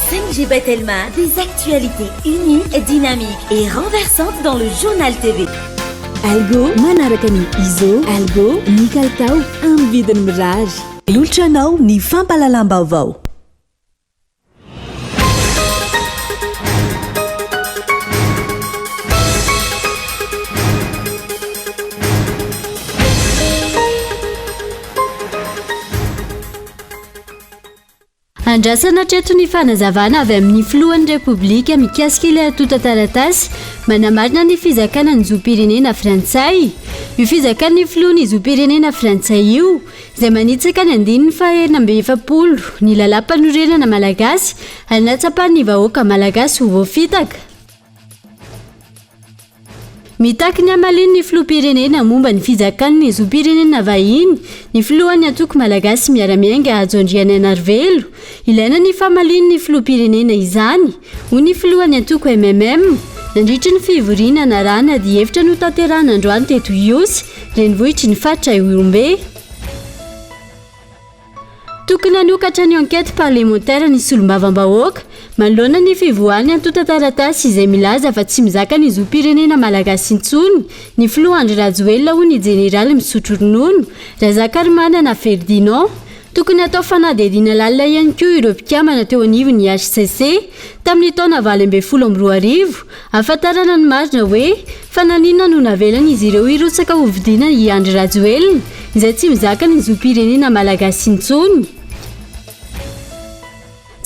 5G by Telma, des actualités uniques, dynamiques et renversantes dans le Journal TV. Algo manaraka ny ISO, Algo ny kalitao amin'ny vidiny mirary. Manolotra anao ny fampahalalam-baovao. Andrasana hatreto ny fanazavana avy amin'ny filohan'ny Repoblika mikasika ilay antontan-taratasy manamarina ny fizakana ny zom-pirenena frantsay. Io fizakan'ny filoha ny zom-pirenena frantsay io, izay manitsaka ny andininy faha 46 ny lalàmpanorenana malagasy ary nahatsapan'ny vahoaka malagasy ho voafitaka. Mitaky ny hamalian'ny filoham-pirenena momba ny fizakany ny zom-pirenena vahiny ny filohan'ny antoko Malagasy Miara-Miainga Hajo Andrianainarivelo. Ilaina ny famalian'ny filoham-pirenena izany, hoy ny filohan'ny antoko MMM, nandritry ny fivoriana narahana adihevitra notanterahina androany teto Ihosy, renivohitry ny faritra Ihorombe. Tokony hanokatra ny enquête parlementaire ny solombavambahoaka manoloana ny fivoahan'ny antontan-taratasy izay milaza fa tsy mizaka ny zom-pirenena malagasy intsony ny filoha Andry Rajoelina hoy ny jeneraly misotro ronono, Razakarimanana Ferdinand. Tokony hatao fanadihadiana lalina ihany koa ireo mpikambana teo anivon'ny hcc tamin'ny taona 2018 Ahafantarana ny marina hoe fa naninona no navelan'izy ireo hirotsaka hofidiana i Andry Rajoelina, izay tsy mizaka ny zom-pirenena malagasy intsony.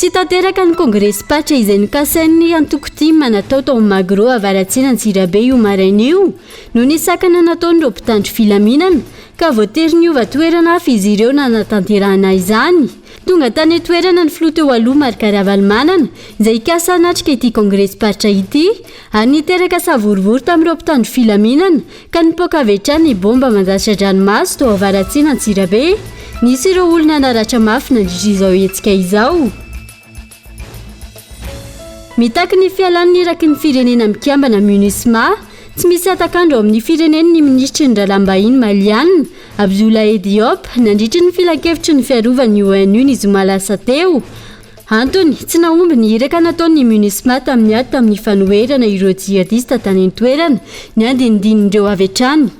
Tsy tanteraka ny kongresim-paritra izay nokasain'ny antoko tim natao tao Magro Avaratsena Antsirabe io maraina io noho ny sakana nataon'ireo mpitandro filaminana ka voatery niova toerana hafa izy ireo nanatanterahana izany. Tonga tany an-toerana ny filoha teo aloha Marc Ravalomanana izay hikasa hanatrika ity kongresim-paritra ity ary niteraka savorovoro tamin'ireo mpitandro filaminana ka nipoaka avy hatrany ny bomba mandatsa-dranomaso tao Avaratsena Antsirabe. Nisy ireo olona naratra mafy nandritra izao hetsika izao. Mitaky ny fialan'ny iraky ny Firenena Mikambana, Minusma, tsy misy hatak'andro ao amin'ny fireneny ny minisitry ny Raharaham-bahiny Maliana, Abdoulaye Diop, nandritry ny filankevitry ny fiarovan'ny ONU ny zoma lasa teo. Antony, tsy nahomby ny iraka nataon'ny Minusma tamin'ny ady tamin'ny fanoherana ireo jihadista tany an-toerana, ny andinindin'ireo avy hatrany.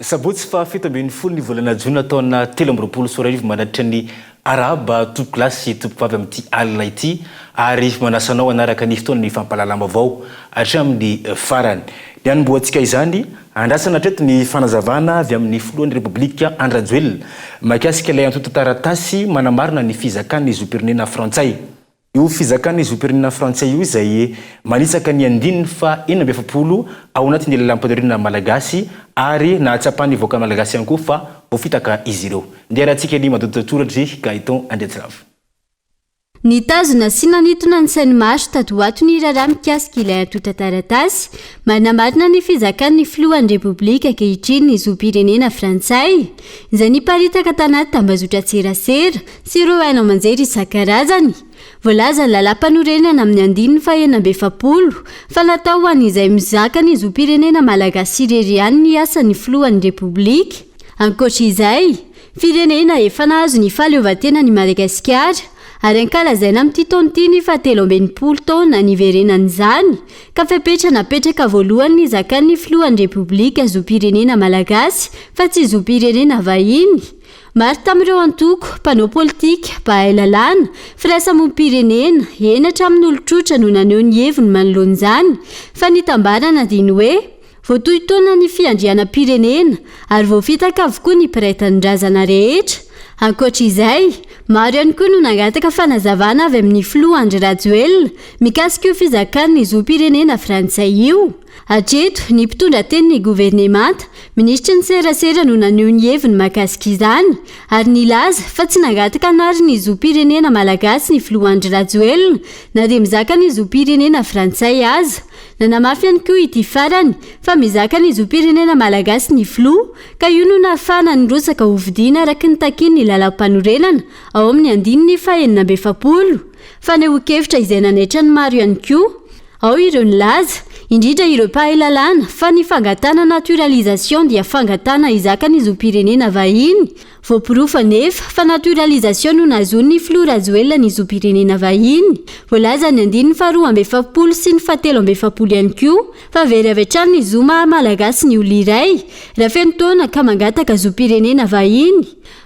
Sabotsy faha 17 ny volana jona taona 2023 manatitra ny arahaba tompokolahy sy tompokovavy amin'ity alina ity ary manasa anao hanaraka ny fotoan'ny fampahalalam-baovao hatramin'ny farany. Ny hanombohantsika izany, andrasana hatreto ny fanazavana avy amin'ny filohan'ny Repoblika Andry Rajoelina mahakasika ilay antontan-taratasy manamarina ny fizakan'ny zom-pirenena frantsay. Io fizakan'ny zom-pirenena frantsay io izay manitsaka ny andininy faha 46 ao anatin'ny lalàmpanorenana malagasy ary nahatsapan'ny vahoaka malagasy ihany koa fa voafitaka izy ireo. Ndeha arahantsika ny matoatoratry Gaëtan Andriatsiravo. Nitazona sy nanintona ny sain'ny maro tato ho ato ny raharaha mikasika ilay antontan-taratasy manamarina ny fizakan'ny filohan'ny Repoblika ankehitriny ny zom-pirenena frantsay, izay niparitaka tanaty tambazotran-tserasera sy ireo haino aman-jery isan-karazany. Voalazan'ny lalàmpanorenana amin'ny andininy faha-46 fa natao ho an'izay mizaka ny zom-pirenena malagasy irery ihany ny asan'ny filohan'ny Repoblika. Ankoatra izay, Firenena efa nahazo ny fahaleovantenany i Madagasikara ary ankalazaina amin'ity taona ity ny fahatelo ambin'ny taona niverenan'izany ka fepetra napetraka voalohany ny zakan'ny filohan'ny Repoblika zom-pirenena malagasy fa tsy zom-pirenena vahiny. Maro tamin'ireo antoko, mpanao politika, mpahay lalàna, firaisamonim-pirenena, eny hatramin'olon-tsotra no naneho ny heviny manoloana izany fa ny tambarana dia ny hoe Voatohintohina ny fiandrianam-pirenena ary voafitaka avokoa ny mpiray tanindrazana rehetra. Ankoatra izay, maro ihany koa no nangataka fanazavana avy amin'ny filoha Andry Rajoelina mikasika io fizakany ny zom-pirenena frantsay io. Hatreto, ny mpitondra tenin'ny governemanta, minisitry ny serasera no naneho ny heviny mahakasika izany ary nilaza fa tsy nangataka hanary ny zom-pirenena malagasy ny filoha Andry Rajoelina na dia mizaka ny zom-pirenena frantsay aza. Nanamafy ihany koa ity farany fa mizaka ny zom-pirenena malagasy ny filoha ka io no nahafahana nirotsaka hofidiana araka ny takian'ny lalàmpanorenana ao amin'ny andininy faha-46. Fanehoan-kevitra izay nanaitra ny maro ihany koa. Ao ireo nilaza, indrindra ireo mpahay lalàna, fa ny fangatahana naturalisation dia fangatahana hizaka ny zom-pirenena vahiny. Voaporofo anefa fa naturalisation no nahazoan'ny filoha Rajoelina ny zom-pirenena vahiny. Voalazan'ny andininy faharoa amby efapolo sy ny fahatelo amby efapolo ihany koa fa very avy hatrany ny zo maha malagasy ny olona iray raha feno taona ka mangataka zom-pirenena vahiny.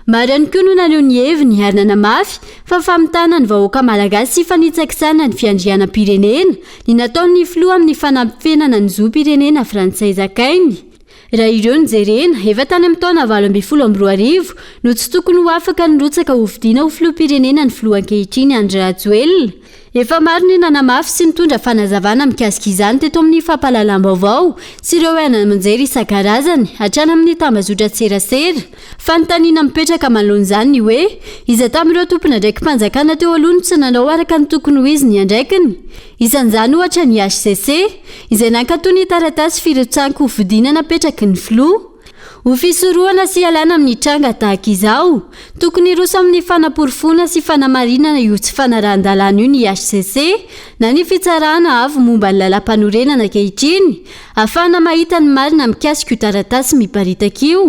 Maro ihany koa no naneho ny heviny ary nanamafy fa famitahana ny vahoaka malagasy sy fanitsakitsahana ny fiandrianam-pirenena ny nataon'ny filoha amin'ny fanampenana ny zom-pirenena frantsay zakainy. Raha ireo no jerena, efa tany amin'ny taona 2018 no tsy tokony ho afaka nirotsaka hofidiana ho filoham-pirenena ny filoha ankehitriny Andry Rajoelina. Efa maro ny nanamafy sy nitondra fanazavana mikasika izany teto amin'ny fampahalalam-baovao sy ireo haino aman-jery isan-karazany, hatrany amin'ny tambazotran-tserasera. Fanontaniana mipetraka manoloana izany ny hoe, iza tamin'ireo tompon'andraiki-panjakana teo aloha no tsy nanao araka ny tokony ho izy ny andraikiny? Isan'izany ohatra ny hcc, izay nankatoa ny taratasy firotsahan-kofidina napetraky ny filoha. Ho fisorohana sy hialana amin'ny tranga tahaka izao, tokony hiroso amin'ny fanaporofoana sy fanamarinana io tsy fanarahan-dalàna io ny hcc na ny Fitsarana avo momba ny lalàmpanorenana ankehitriny, ahafahana mahita ny marina mikasika io taratasy miparitaka io.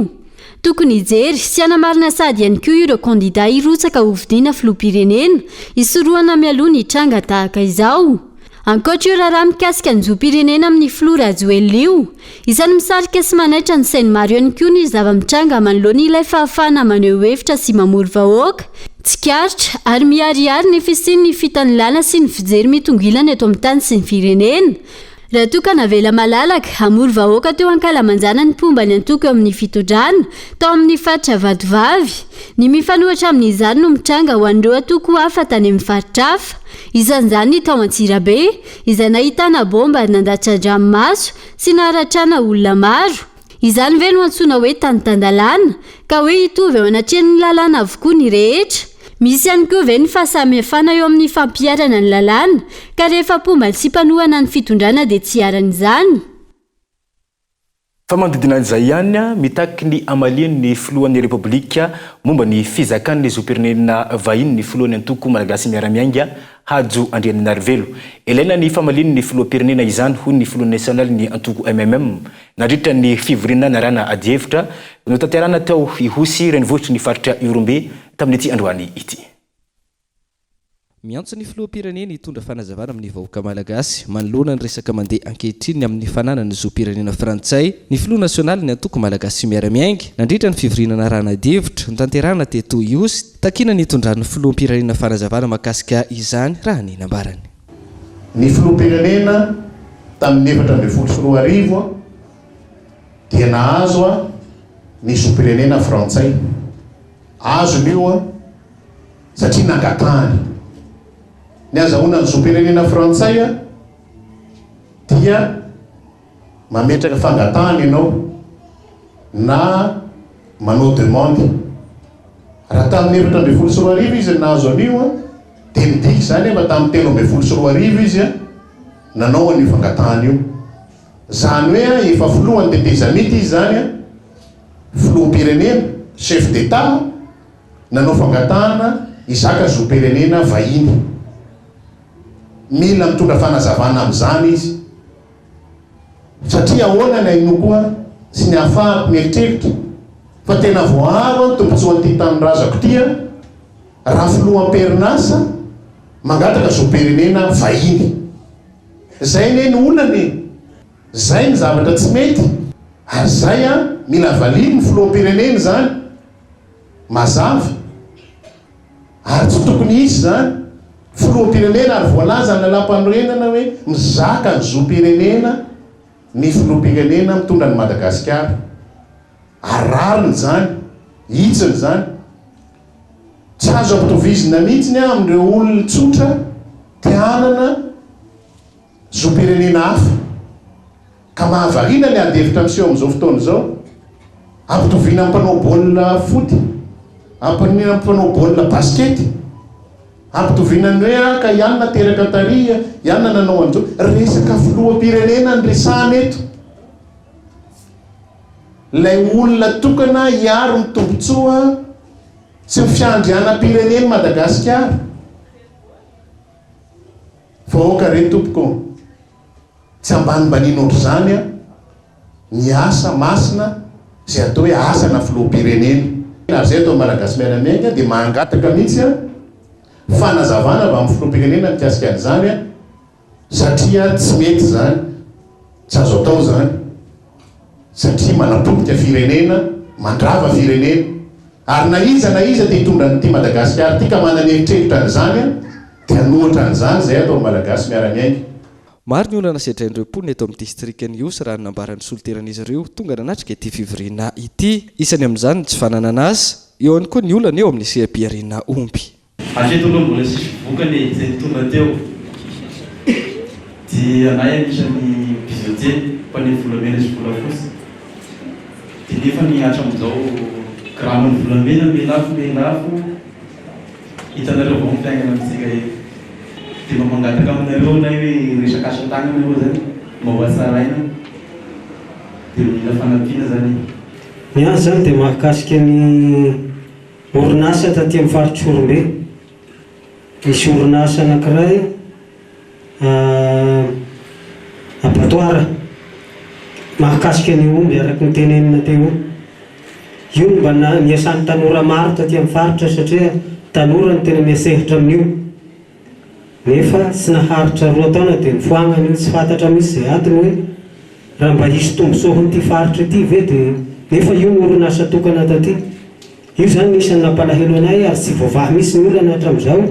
Tokony hijery sy hanamarina sahady ihany koa ireo kandidà hirotsaka hofidiana filoham-pirenena, hisorohana mialoha ny tranga tahaka izao. Ankoatra io raharaha mikasika ny zom-pirenena amin'ny filoha Rajoelina io, isan'ny misarika sy manaitra ny sain'ny maro ihany koa ny zava-mitranga manoloana ilay fahafahana maneho hevitra sy mamory vahoaka. Tsikaritra ary miharihary ny fisian'ny fitanilana sy ny fijery mitongilana eto amin'ny tany sy ny firenena. Raha toa ka navela malalaka hamory vahoaka teo ankalamanjana ny mpomba ny antoko eo amin'ny fitondrana, tao amin'ny faritra Vatovavy. Ny mifanohitra amin'izany no mitranga ho an'ireo antoko hafa tany amin'ny faritra hafa. Isan'izany ny tao Antsirabe, izay nahitana baomba nandatsa-dranomaso sy naharatrana olona maro. Izany ve no antsoina hoe tany tan-dalàna, ka hoe hitovy eo anatrehan'ny lalàna avokoa ny rehetra? Misy ihany koa ve ny fahasamihafana eo amin'ny fampiharana ny lalàna, ka rehefa mpomba sy mpanohana ny fitondrana dia tsy iharan'izany? Fa manodidina an'izay ihany, mitaky ny hamalian'ny filohan'ny Repoblika momba ny fizakan'ny zom-pirenena vahiny ny filohan'ny antoko Malagasy Miara-Miainga, Hajo Andrianainarivelo. Ilaina ny famalian'ny filoham-pirenena izany, hoy ny filoha nasionalin'ny antoko mmm, nandritra ny fivoriana narahana adihevitra notanterahina tao Ihosy, renivohitry ny faritra Ihorombe, tamin'ity androany ity. Miantso ny filoham-pirenena hitondra fanazavana amin'ny vahoaka malagasy manoloana ny resaka mandeha ankehitriny ny amin'ny fananany zom-pirenena frantsay ny filoha nasionalin'ny antoko Malagasy Miara-Miainga nandritra ny fivoriana narahana adihevitra notanterahina teto Ihosy. Takiana ny hitondran'ny filoham-pirenena fanazavana mahakasika izany raha ny nambarany. Ny filoham-pirenena tamin'ny 2014 dia nahazo ny zom-pirenena frantsay. Azony io satria nangatahany. Ny azahoana ny zom-pirenena frantsay dia mametraka fangatahana ianao na manao demande. Raha tamin'ny 2014 izy no nahazo an'io dia midika izany fa tamin'ny 2013 izy nanao an'io fangatahana io. Izany hoe efa filohan'ny tetezamita izy izany, filoham-pirenena, chef d'Etat, nanao fangatahana hizaka zom-pirenena vahiny. Mila mitondra fanazavana amin'izany izy. Satria ahoana ny ahinoako ahy sy ny ahafahako mieritreritra fa tena voaaro ny tombontsoan'ity tanindrazako ity raha filoha am-perinasa mangataka zom-pirenena vahiny. Zay anie ny olana e! Zay ny zavatra tsy mety ary zay an mila valian'ny filoham-pirenena izany mazava ary tsy tokony hisy izany filoham-pirenena ary voalaza ny lalàmpanorenana hoe mizaka ny zom-pirenena ny filoham-pirenena mitondra an'i Madagasikara ary rariny izany hitsiny izany tsy azo ampitovizina mihitsiny amin'ireo olona tsotra te hanana zom-pirenena hafa. Ka mahavariana ny ady hevitra miseho amin'izao fotoana izao. Ampitoviana amin'ny mpanao baolina foot, ampitoviana amin'ny mpanao baolina basikety. Ampitoviana ny hoe ah ka i anona teraka tary, i anona nanao an'izao. Resaka filoham-pirenena no resahana eto. Ilay olona tokana hiaro ny tombontsoa sy ny fiandrianam-pirenen'i Madagasikara. Vahoaka re tompoko ô! Tsy ambanimbaniana ohatr'izany an! Ny asa masina izay atao hoe asana filoham-pirenena. Ary izay atao Malagasy Miara-Miainga dia mangataka mihitsy an! Fanazavana avy amin'ny filoham-pirenena mikasika an'izany an! Satria tsy mety izany, tsy azo atao izany, satria manapotika firenena, mandrava firenena. Ary na iza na iza te hitondra an'ity Madagasikara ity ka manana eritreritra an'izany dia hanohitra an'izany izay atao Malagasy miara-miainga. Maro ny olana sedrain'ireo mponina eto amin'ny distrikan'i Ihosy raha ny nambaran'ny solontenan'izy ireo tonga nanatrika ity fivoriana ity. Isany amin'izany ny tsy fananana asa, eo ihany koa ny olana eo amin'ny seha-pihariana omby. Hatreto aloha mbola tsisy vokany e, izay nitondra teo dia anay anisan'ny bijoutier mpanefy volamena sy volafotsy dia nefany hatramin'izao graman'ny volamena miha lafo miha lafo hitanareo avao ny fiainana amintsika eto dia mba mangataka aminareo anay hoe resaka asa tagnana aloha zany mba ho hatsaraina dia mila fanampiana zany e. Ny azy izany dia mahakasika ny Orinasa taty amin'ny faritr'i Ihorombe. Nisy orinasa anankiray abattoir mahakasika ny omby araka ny tenenina teo io. Io no mba niasan'ny tanora maro taty amin'ny faritra satria tanora no tena miasehatra amin'io. Nefa tsy naharitra roa taona dia nifoagnana io, tsy fantatra mihitsy izay antony hoe raha mba hisy tombontsoa ho an'ity faritra ity ve dia nefa io no orinasa tokana taty. Io izany no isan'ny nampalahelo anay ary tsy voavaha mihitsy ny olana hatramin'izao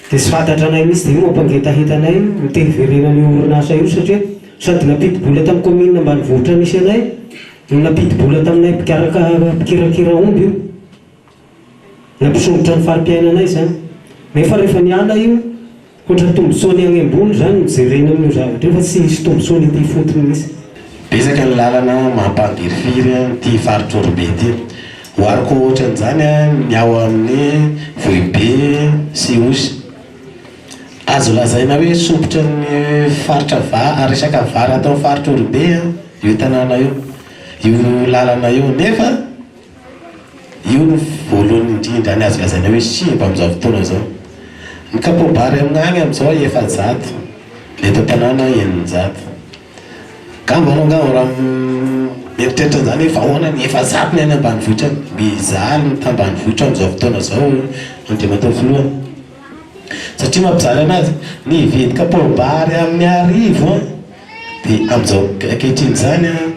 dia tsy fantatra anay mihitsy dia io mampangetaheta anay ny te hiverenan'io orinasa io satria sady nampidi-bola tamin'ny kaominina ambanivohitra nisy anay no nampidi-bola taminay mpikarakara mpikirakira omby io. Nampisondrotra ny fari-piainanay izany. Nefa rehefa niala io, hoatra tombotsoany agny ambony izany no jerena amin'io zavatra io fa tsy hisy tombotsoany ety ifotony mihitsy. Betsaka ny lalana mampangirifiry an'ity faritra Ihorombe ity. Ohariko ohatran'izany ny ao amin'ny Vohibe sy Ihosy. Azo lazaina hoe sompitra ny faritra va, resaka vary ato amin'ny faritra Ihorombe io tanàna io, io lalana io. Nefa. Io no voalohany indrindra ny azo lazaina hoe simba amin'izao fotoana izao. Ny kapoa-bary amin'agny amin'izao 400, ny eto an-tanàna 600. Angamba anao angamba raha mieritreritra an'izany hoe fa ahoana ny 400 ny any ambanivohitra any? Mijaly ny tambanivohitra amin'izao fotoana izao Andriamatoa Filoha. Satria mampijaly anazy, ny hividy kapoa-bary amin'ny 1000 an, dia amin'izao ankehitriny izany an,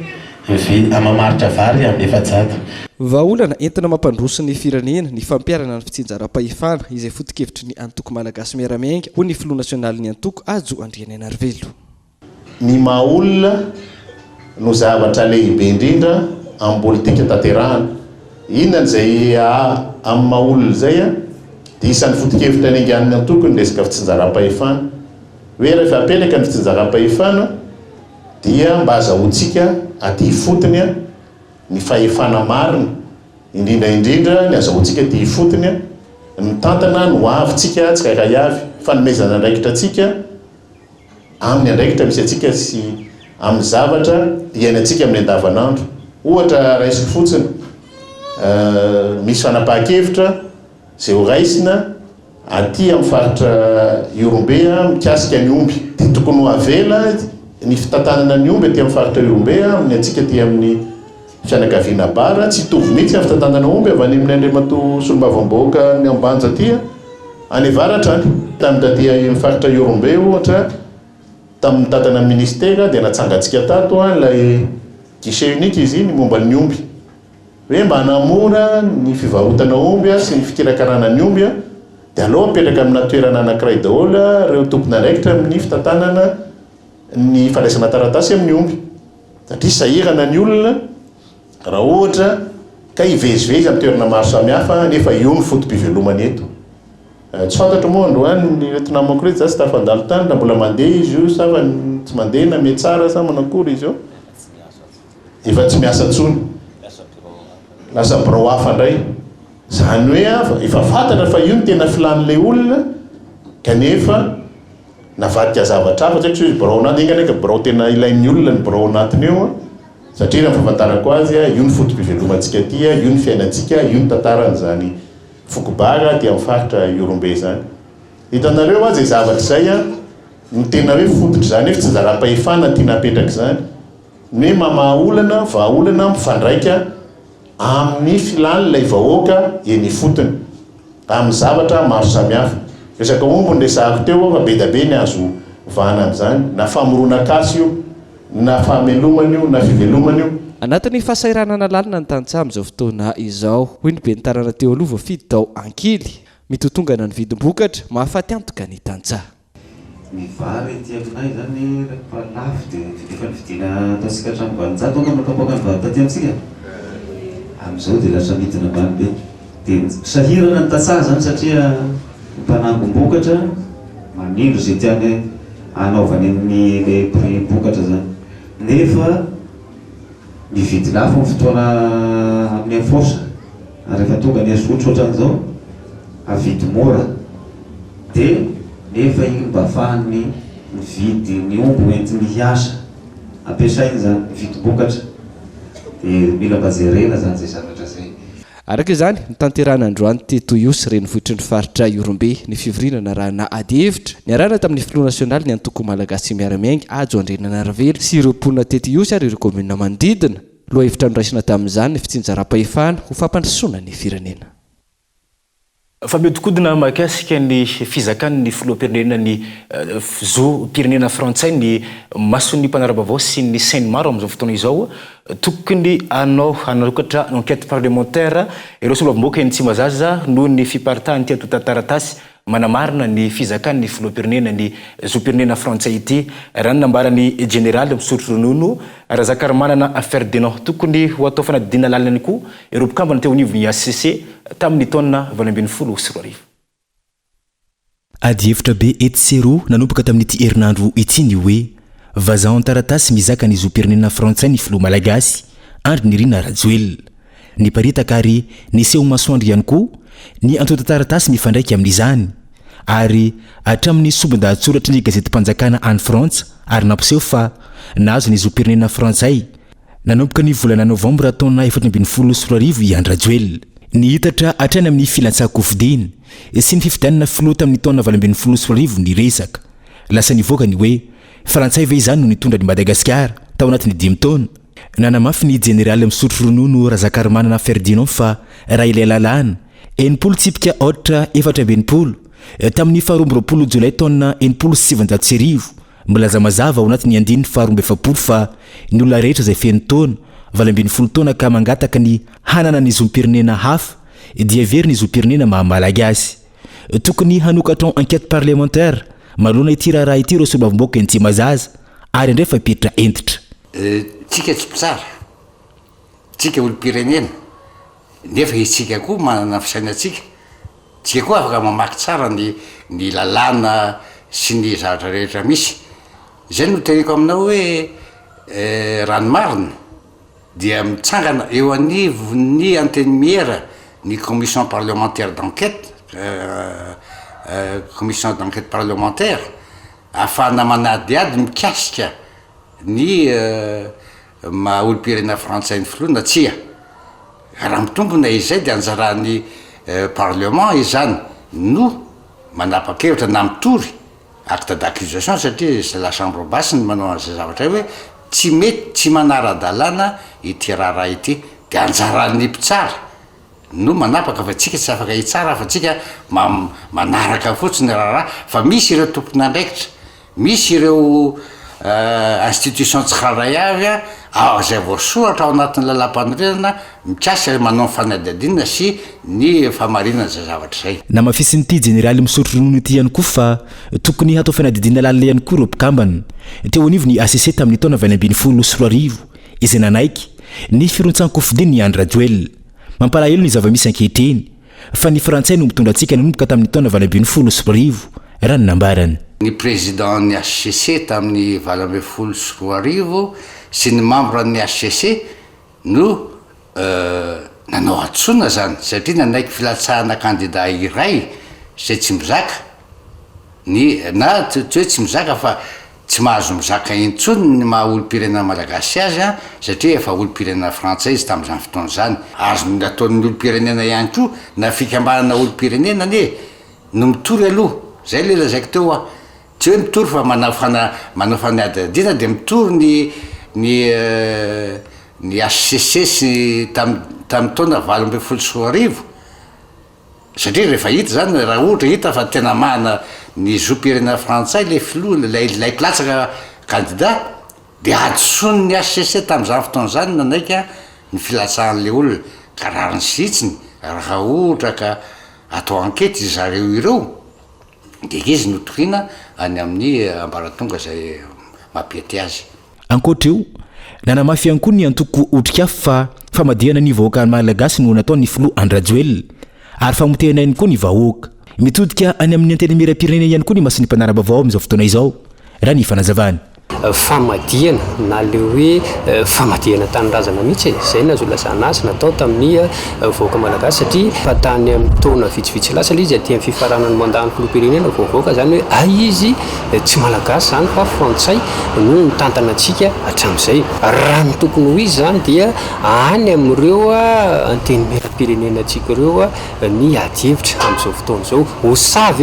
Mividy mamaritra vary amin'ny 400. Vahaolana entina mampandroso ny firenena ny fampiharana ny fitsinjaram-pahefana izay foto-kevitry ny antoko Malagasy Miara-Miainga, hoy ny filoha nasionalin'ny antoko, Hajo Andrianainarivelo. Ny maha olona no zavatra lehibe indrindra amin'ny politika tanterahana. Inona izay amin'ny maha olona izay dia isan'ny foto-kevitra niaingan'ny antoko ny resaka fitsinjaram-pahefana. Hoe rehefa apetraka ny fitsinjaram-pahefana, dia mba azahoantsika aty ifotony ny fahefana marina, indrindra indrindra ny azahoantsika aty ifotony ny mitantana ny ho avintsika tsirairay avy, fanomezana andraikitra antsika amin'ny andraikitra misy antsika sy amin'ny zavatra iainantsika amin'ny andavanandro. Ohatra raisiko fotsiny, misy fanapahan-kevitra izay ho raisina Aty amin'ny faritra Ihorombe mikasika ny omby dia tokony ho avela ny fitantanana ny omby aty amin'ny faritra Ihorombe amin'ny antsika aty amin'ny fianakaviana Bara. Tsy hitovy mihitsy ny fitantanana omby avy any amin'ny Andriamatoa Solombavambahoaka ny Ambanja aty any avaratra any. Tamin'ny taty amin'ny faritra Ihorombe ohatra tamin'ny mitantana ny ministera dia natsangantsika tato ilay guichet unique izy iny momba ny omby. Hoe mba hanamora ny fivarotana omby sy ny fikirakarana ny omby dia aleo apetraka amina toerana anankiray daholo ireo tompon'andraikitra amin'ny fitantanana ny fandraisana taratasy amin'ny omby satria sahirana ny olona raha ohatra ka hivezivezy amin'ny toerana maro samihafa nefa io no foto-pivelomany eto. Tsy fantatro moa androany ireto namako ireto za tsy tafandalo tany na mbola mandeha izy io sa fa tsy mandeha na mihatsara sa manakory izy io. Efa tsy miasa intsony. Lasa birao hafa indray. Izany hoe efa fantatra fa io no tena filàn'ilay olona kanefa navadika zavatra hafa, tsy haiko hoe birao anatiny, enga anie ka birao tena ilain'ny olona ny birao anatiny eo an, satria raha ny fahafantarako azy io ny foto-pivelomantsika aty, io ny fiainantsika, io ny tantaran'izany foko Bara aty amin'ny faritra Ihorombe izany. Hitanareo hoa izay zavatra izay an, no tena hoe fototr'izany hoe fitsinjaram-pahefana tiana apetraka izany, ny hoe mamaha olana, vahaolana mifandraika amin'ny filan'ilay vahoaka eny ifotony, amin'ny zavatra maro samihafa. Resaka omby no resahako teo fa be da be ny azo vahana amin'izany, na famoronan-kasy io, na fahamelomana io, na fivelomana io. Anatin'ny fahasahiranana lalina ny tantsaha amin'izao fotoana izao, hoy ny ben'ny tanàna teo aloha voafidy tao Ankily. Mitotongana ny vidim-bokatra, mahafaty antoka ny tantsaha. Ny vary aty aminay zany rehefa lafo dia efa nividiana ataontsika hatramin'ny 800 angamba kapoaka ny vary taty amintsika. Amin'izao dia lasa midina ambany be. Dia sahirana ny tantsaha zany satria ny mpanangom-bokatra manindry izay tiany hanaovany an'ilay prix-bokatra zany. Nefa mividy lafo ny fotoana amin'ny force ary rehefa tonga ny asotry ohatran'izao avidy mora dia nefa iny mba afahany mividy ny omby hoentiny hiasa ampiasainy izany vidim-bokatra dia mila mba jerena izany izay zavatra izay. Araka izany, notanterahina androany teto Ihosy, renivohitry ny faritra Ihorombe, ny fivoriana narahana adihevitra, niarahana tamin'ny filoha nasionalin'ny antoko Malagasy Miara-Miainga, Hajo Andriananarivelo, sy ireo mponina teto Ihosy ary ireo kaominina manodidina. Lohahevitra noraisina tamin'izany ny fitsinjaram-pahefana ho fampandrosoana ny firenena. Fa mihodinkodina mahakasika ny fizakan'ny filoham-pirenena ny zom-pirenena frantsay ny mason'ny mpanara-baovao sy ny sain'ny maro amin'izao fotoana izao. Tokony hanao hanokatra enquête parlementaire ireo solombavambahoaka eny Tsimbazaza noho ny fiparitahan'ity antontan-taratasy manamarina ny fizakan'ny filoham-pirenena ny zom-pirenena frantsay ity, raha ny nambaran'ny jeneraly misotro ronono, Razakarimanana Ferdinand. Tokony ho atao fanadihadiana lalina ihany koa ireo mpikambana teo anivon'ny HCC tamin'ny taona 2018. Adihevitra be etsy sy eroa nanomboka tamin'ity herinandro ity ny hoe vazaha an-taratasy mizaka ny zom-pirenena frantsay ny filoha malagasy, Andry Nirina Rajoelina. Niparitaka ary niseho masoandro ihany koa ny antontan-taratasy mifandraika amin'izany ary hatramin'ny sombin-dahatsoratry ny gazetim-panjakana any Frantsa ary nampiseho fa nahazo ny zom-pirenena frantsay Nanomboka ny volana novambra taona 2014 i Andry Rajoelina. Nihitatra hatrany amin'ny filatsahan-kofidiny sy ny fifidianana filoha tamin'ny taona 2018 ny resaka. Lasa nivoaka ny hoe, Frantsay ve izany no nitondra an'i Madagasikara tao anatin'ny dimy taona? Nanamafy ny jeneraly misotro ronono Razakarimanana Ferdinand fa raha ilay lalàna, 60 tsipika aotra 64, tamin'ny faha 22 jolay taona 1960, Milaza mazava ao anatin'ny andininy faha 42 fa ny olona rehetra izay feno taona, 18 taona ka mangataka ny hanana ny zom-pirenena hafa dia very ny zom-pirenena maha Malagasy. Tokony hanokatra enquête parlementaire manoloana ity raharaha ity ireo solombavambahoaka eny Tsimbazaza ary handray fepetra hentitra. Tsika tsy mpitsara, tsika olom-pirenena, nefa isika koa manana fisainantsika, tsika koa afaka mamaky tsara ny ny lalàna sy ny zavatra rehetra misy. Zay no teneniko aminao hoe raha ny marina dia mitsangana eo anivon'ny antenimiera ny commission parlementaire d'enquête, commission d'enquête parlementaire, ahafahana manadihady mikasika ny maha olom-pirenena frantsay ny filoha na tsia. Raha mitombina izay dia anjaran'ny parlement izany no manapa-kevitra na mitory acte d'accusation satria c'est la chambre basse no manao an'izay zavatra izay hoe tsy mety, tsy manara-dalàna ity raharaha ity. Dia anjaran'ny mpitsara no manapaka fa tsika tsy afaka hitsara fa tsika manaraka fotsiny raharaha fa misy ireo tompon'andraikitra Misy ireo institution tsirairay avy izay voasoratra ao anatin'ny lalàmpanorenana mikasika ny manao ny fanadihadiana sy ny famarinana izay zavatra izay. Namafisin'ity jeneraly misotro ronono ity ihany koa fa tokony hatao fanadihadiana lalina ihany koa ireo mpikambana teo anivon'ny HCC tamin'ny taona 2018 izay nanaiky ny firontsahan-kofidin'i Andry Rajoelina. Mampalahelo ny zava-misy ankehitriny. fa ny frantsay no mitondra antsika nanomboka tamin'ny taona 2018, raha ny nambarany. Ny président-n'ny HCC tamin'ny 2018 sy ny membre-n'ny HCC no. Nanao hadisoana izany satria nanaiky filatsahana kandida iray izay tsy mizaka ny na tsy hoe tsy mizaka fa tsy mahazo mizaka intsony ny maha olom-pirenena malagasy azy satria efa olom-pirenena frantsay izy tamin'izany fotoana izany. Azony ataon'ny olom-pirenena ihany koa na fikambanana olom-pirenena anie no mitory aloha, izay ilay lazaiko teo hoa. Tsy hoe mitory fa manao fana manao fanadihadiana dia mitory ny ny ny HCC sy tam tamin'ny taona 2018 satria rehefa hita zany raha ohatra hita fa tena manana ny zom-pirenena frantsay ilay filoha ilay ilay mpilatsaka candidat dia hadisoan'ny HCC tamin'izany fotoana izany nanaika ny filatsahan'ilay olona ka rariny sy hitsiny raha ohatra ka atao enquête zareo ireo dia izy no toriana any amin'ny ambaratonga izay mampety azy. Ankoatra io, nanamafy ihany koa ny antoko Otrikafo fa famadihana ny vahoaka Malagasy no nataon'ny filoha Andry Rajoelina ary famotehana ihany koa ny vahoaka. Mitodika any amin'ny Antenimierampirenena ihany koa ny mason'ny mpanara-baovao amin'izao fotoana izao, raha ny fanazavany. Famadihana na le hoe famadihana tanindrazana mihitsy e, zay no azo ilazana azy natao tamin'ny vahoaka malagasy satria efa tany amin'ny taona vitsivitsy lasa le izy aty amin'ny fifaranan'ny mandat ny filoham-pirenena vao avoaka zany hoe hay izy tsy malagasy zany fa frantsay no nitantana antsika hatramin'izay. Raha ny tokony ho izy zany dia any amin'ireo antenimieram-pirenena antsika ireo ny ady hevitra amin'izao fotoana izao. Ho sahy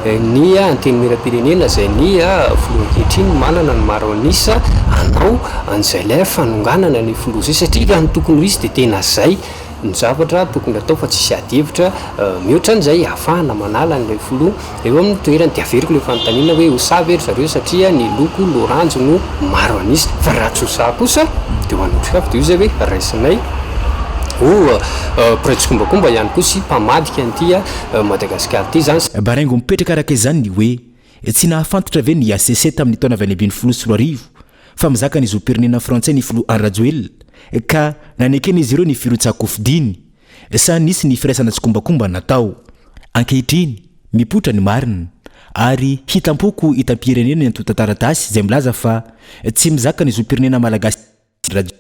ve ny Antenimierampirenena izay ny filoha ankehitriny manana ny maro an'isa hanao an'izay ilay fanonganana ny filoha izay satria raha ny tokony ho izy dia tena izay ny zavatra tokony hatao fa tsisy ady hevitra mihoatra an'izay ahafahana manala an'ilay filoha eo amin'ny toerany. Dia averiko ilay fanontaniana hoe ho sahy ve ry zareo satria ny loko loranjy no maro an'isa fa raha tsy ho sahy kosa dia ho an'ny otrikafo dia io izay hoe raisinay ho mpiray tsikombakomba ihany koa sy mpamadika an'ity Madagasikara ity izany. Baraingo mipetraka araka izany ny hoe tsy nahafantatra ve ny HCC tamin'ny taona 2018 fa mizaka ny zom-pirenena frantsay ny filoha Andry Rajoelina ka naneken'izy ireo ny firotsahan-kofidiny sa nisy ny firaisana tsikombakomba natao? Ankehitriny, mipoitra ny marina ary hitam-poko hitam-pirenena ny antontan-taratasy izay milaza fa tsy mizaka ny zom-pirenena malagasy Rajoelina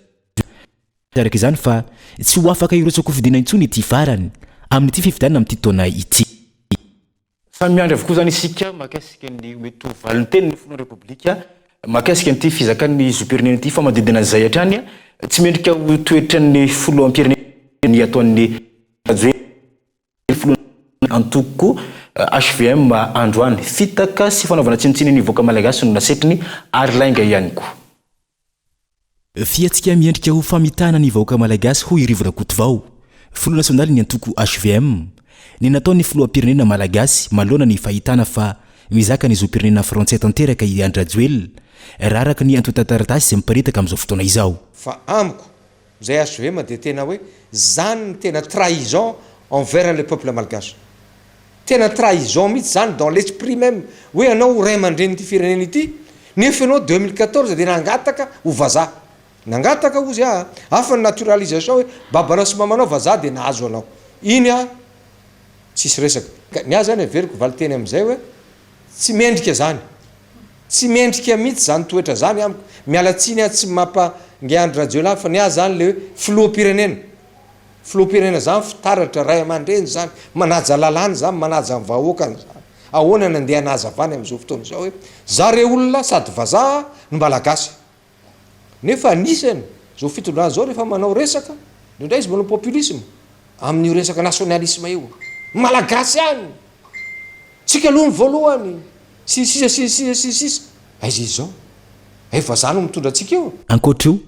araka izany fa tsy ho afaka hirotsa-kofidina intsony ity farany amin'ity fifidianana amin'ity taona ity. Samy miandry avokoa izany isika mahakasika ny mety ho valintenin'ny filohan'ny Repoblika mahakasika an'ity fizakan'ny zom-pirenena ity fa manodidina an'izay hatrany tsy mendrika ho toetran'ny filoham-pirenena ny ataon'ny Rajoelina filohan'ny antoko hvm androany. Fitaka sy fanaovana tsinontsinona ny vahoaka malagasy no nasetriny ary lainga ihany koa. Fihetsika miendrika ho famitahana ny vahoaka malagasy hoy i Rivo Rakotovao, filoha nasionalin'ny antoko hvm, ny nataon'ny filoham-pirenena malagasy manoloana ny fahitana fa mizaka ny zom-pirenena frantsay tanteraka i Andry Rajoelina, raha araka ny antontan-taratasy izay miparitaka amin'izao fotoana izao. Fa amiko, zay hvm dia tena hoe zany ny tena trahison envers le peuple malgache. Tena trahison mihitsy zany dans l'esprit même hoe anao ho ray aman-drenin'ity firenena ity nefa ianao 2014 dia nangataka ho vazaha. Nangataka hozy aho a! Hafa ny naturalisation hoe babanao sy mamanao vazaha dia nahazo anao. Iny aho tsisy resaka. Ny ahy zany averiko valinteny amin'izay hoe tsy mendrika zany. Tsy mendrika mihitsy zany toetra zany amiko. Miala tsiny aho tsy mampa nge Andry Rajoelina fa ny ahy zany le hoe filoham-pirenena. Filoham-pirenena zany fitaratra, ray aman-dreny zany, manaja lalàna zany, manaja ny vahoakany zany. Ahoana no andeha hanazavany amin'izao fotoana izao hoe za re olona sady vazaha no malagasy. Nefa anisany izao fitondrana izao rehefa manao resaka, indraindray izy manao populisme amin'io resaka nationalisme io. Malagasy ihany! Tsika aloha ny voalohany! Sy ny sisa sy ny sisa sy ny sisa. Aiza izy izao? Hay vazaha no mitondra antsika eo. Ankoatra io,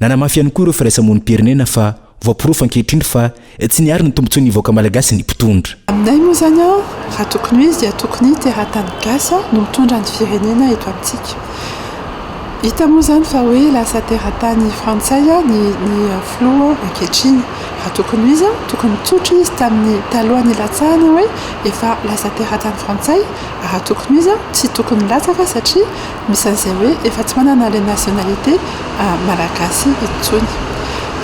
nanamafy ihany koa ireo firaisamonim-pirenena fa voaporofo ankehitriny fa tsy niaro ny tombontsoan'ny vahoaka malagasy ny mpitondra. Aminay moa izany an, raha tokony ho izy dia tokony teratany gasy no mitondra ny firenena eto amintsika. Hita moa izany fa hoe lasa teratany frantsay ny ny filoha ankehitriny. Raha tokony ho izy an, tokony tsotra izy tamin'ny talohan'ny nilatsahany hoe efa lasa teratany frantsay, raha tokony ho izy an, tsy tokony nilatsaka satria Misy an'izay hoe efa tsy manana ilay nationalité malagasy intsony.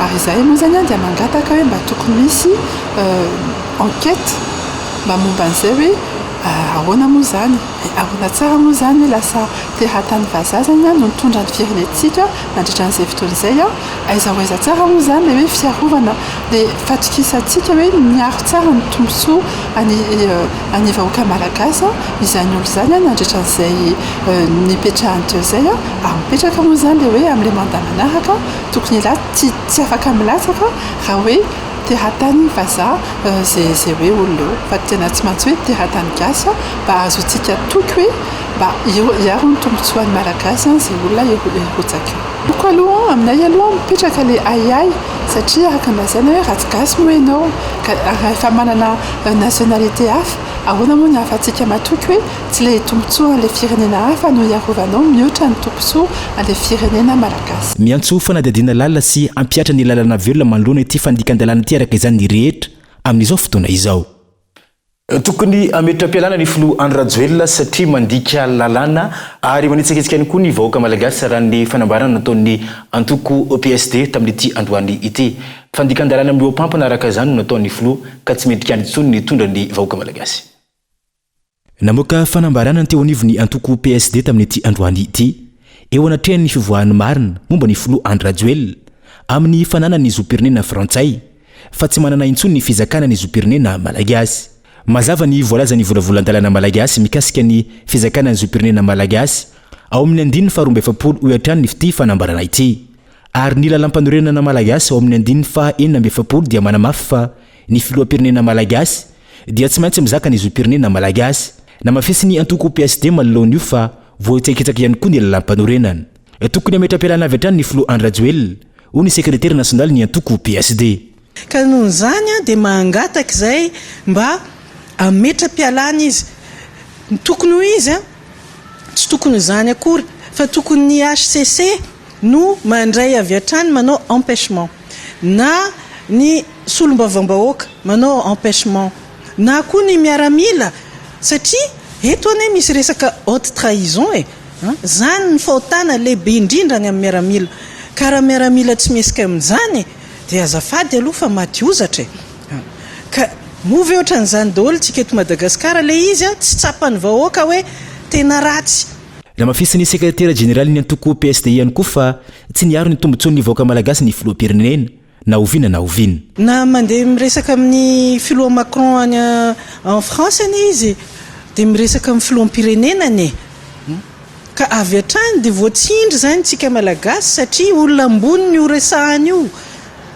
Ary izahay moa izany dia mangataka hoe mba tokony hisy enquête mba momba an'izay hoe. Ahoana moa izany? Ahoana tsara moa izany hoe lasa teratany vazaha izany no nitondra ny firenentsika nandritra an'izay fotoana izay? Aiza ho aiza tsara moa izany ilay hoe fiarovana, ilay fatokisantsika hoe miaro tsara ny tombontsoa an'ny an'ny vahoaka malagasy izany olona izany nandritra an'izay nipetrahany teo izay? Ary mipetraka moa izany ilay hoe amin'ilay mandat manaraka tokony hilaza, tsy tsy afaka milatsaka raha hoe teratany vazaha izay izay hoe olona eo fa tena tsy maintsy hoe teratany gasy mba ahazoantsika toky hoe mba hiaro ny tombotsoan'ny malagasy izay olona hirotsaka eo. Amiko aloha, aminay aloha mipetraka ilay ahiahy satria araka ny lazaina hoe raha tsy gasy moa ianao ka raha efa manana nationalité hafa, ahoana moa ny ahafahantsika matoky hoe tsy ilay tombotsoa an'ilay firenena hafa no hiarovanao mihoatra ny tombotsoa an'ilay firenena malagasy. Miantso fanadihadiana lalina sy hampihatra ny lalana velona manoloana ity fandikan-dalàna ity araka izany ny rehetra amin'izao fotoana izao. Tokony hametra-pialana ny filoha Andry Rajoelina satria mandika lalàna ary manitsakitsika ihany koa ny vahoaka malagasy raha ny fanambarana nataon'ny antoko PSD tamin'ity androany ity. Fandikan-dalàna mihoa-pampana araka izany no nataon'ny filoha ka tsy mendrika any intsony ny hitondra ny vahoaka malagasy. Namoaka fanambarana ny teo anivon'ny antoko PSD tamin'ity androany ity, eo anatrehan'ny fivoahan'ny marina momba ny filoha Andry Rajoelina, amin'ny fananany ny zom-pirenena frantsay, fa tsy manana intsony ny fizakana ny zom-pirenena malagasy. Mazava ny voalazan'ny volavolan-dalàna malagasy mikasika ny fizakana ny zom-pirenena malagasy ao amin'ny andininy faha 42 hoy hatrany ity fanambarana ity. Ary ny lalàmpanorenana malagasy ao amin'ny andininy faha 46 dia manamafy fa ny filoham-pirenena malagasy dia tsy maintsy mizaka ny zom-pirenena malagasy. Namafisin'ny antoko PSD manoloana io fa voahitsakitsaka ihany koa ny lalàmpanorenana. Tokony hametra-pialana avy hatrany ny filoha Andry Rajoelina, hoy ny sekretera nasionalin'ny antoko PSD. Ka noho izany dia mangataka izay mba hametra-pialana izy. Ny tokony ho izy, tsy tokony ho izany akory fa tokony ny hcc no mandray avy hatrany manao empêchement na ny solombavambahoaka manao empêchement na koa ny miaramila satria eto anie misy resaka haute trahison e! Zany ny fahotana lehibe indrindra any amin'ny miaramila ka raha miaramila tsy mihesika amin'izany dia azafady aloha fa maty hozatra e! Ka moa ve ohatran'izany daholo tsika eto Madagasikara le izy a tsy tsapan'ny vahoaka hoe tena ratsy Namafisin'ny sekretera jeneralin'ny antoko PSD ihany koa fa tsy niaro ny tombontsoan'ny vahoaka malagasy ny filoham-pirenena na oviana na oviana. Na mandeha miresaka amin'ny filoha Macron any en France anie izy dia miresaka amin'ny filoham-pirenenany e! Ka avy hatrany dia voatsindry izany tsika malagasy satria olona ambony no resahany io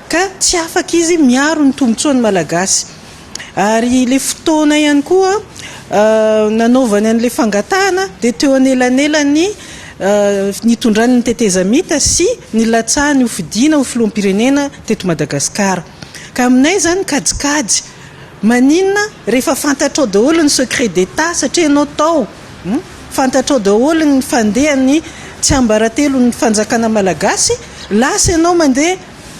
ka tsy afaka izy miaro ny tombotsoan'ny malagasy. Ary ilay fotoana ihany koa nanaovany an'ilay fangatahana dia teo anelanelan'ny nitondrany ny tetezamita sy nilatsahany ho fidiana ho filoham-pirenena teto Madagasikara. Ka aminay izany kajikajy, maninona rehefa fantatrao daholo ny secret d'Etat satria ianao tao, fantatrao daholo ny fandehan'ny tsiambaratelon'ny fanjakana malagasy, lasa ianao mandeha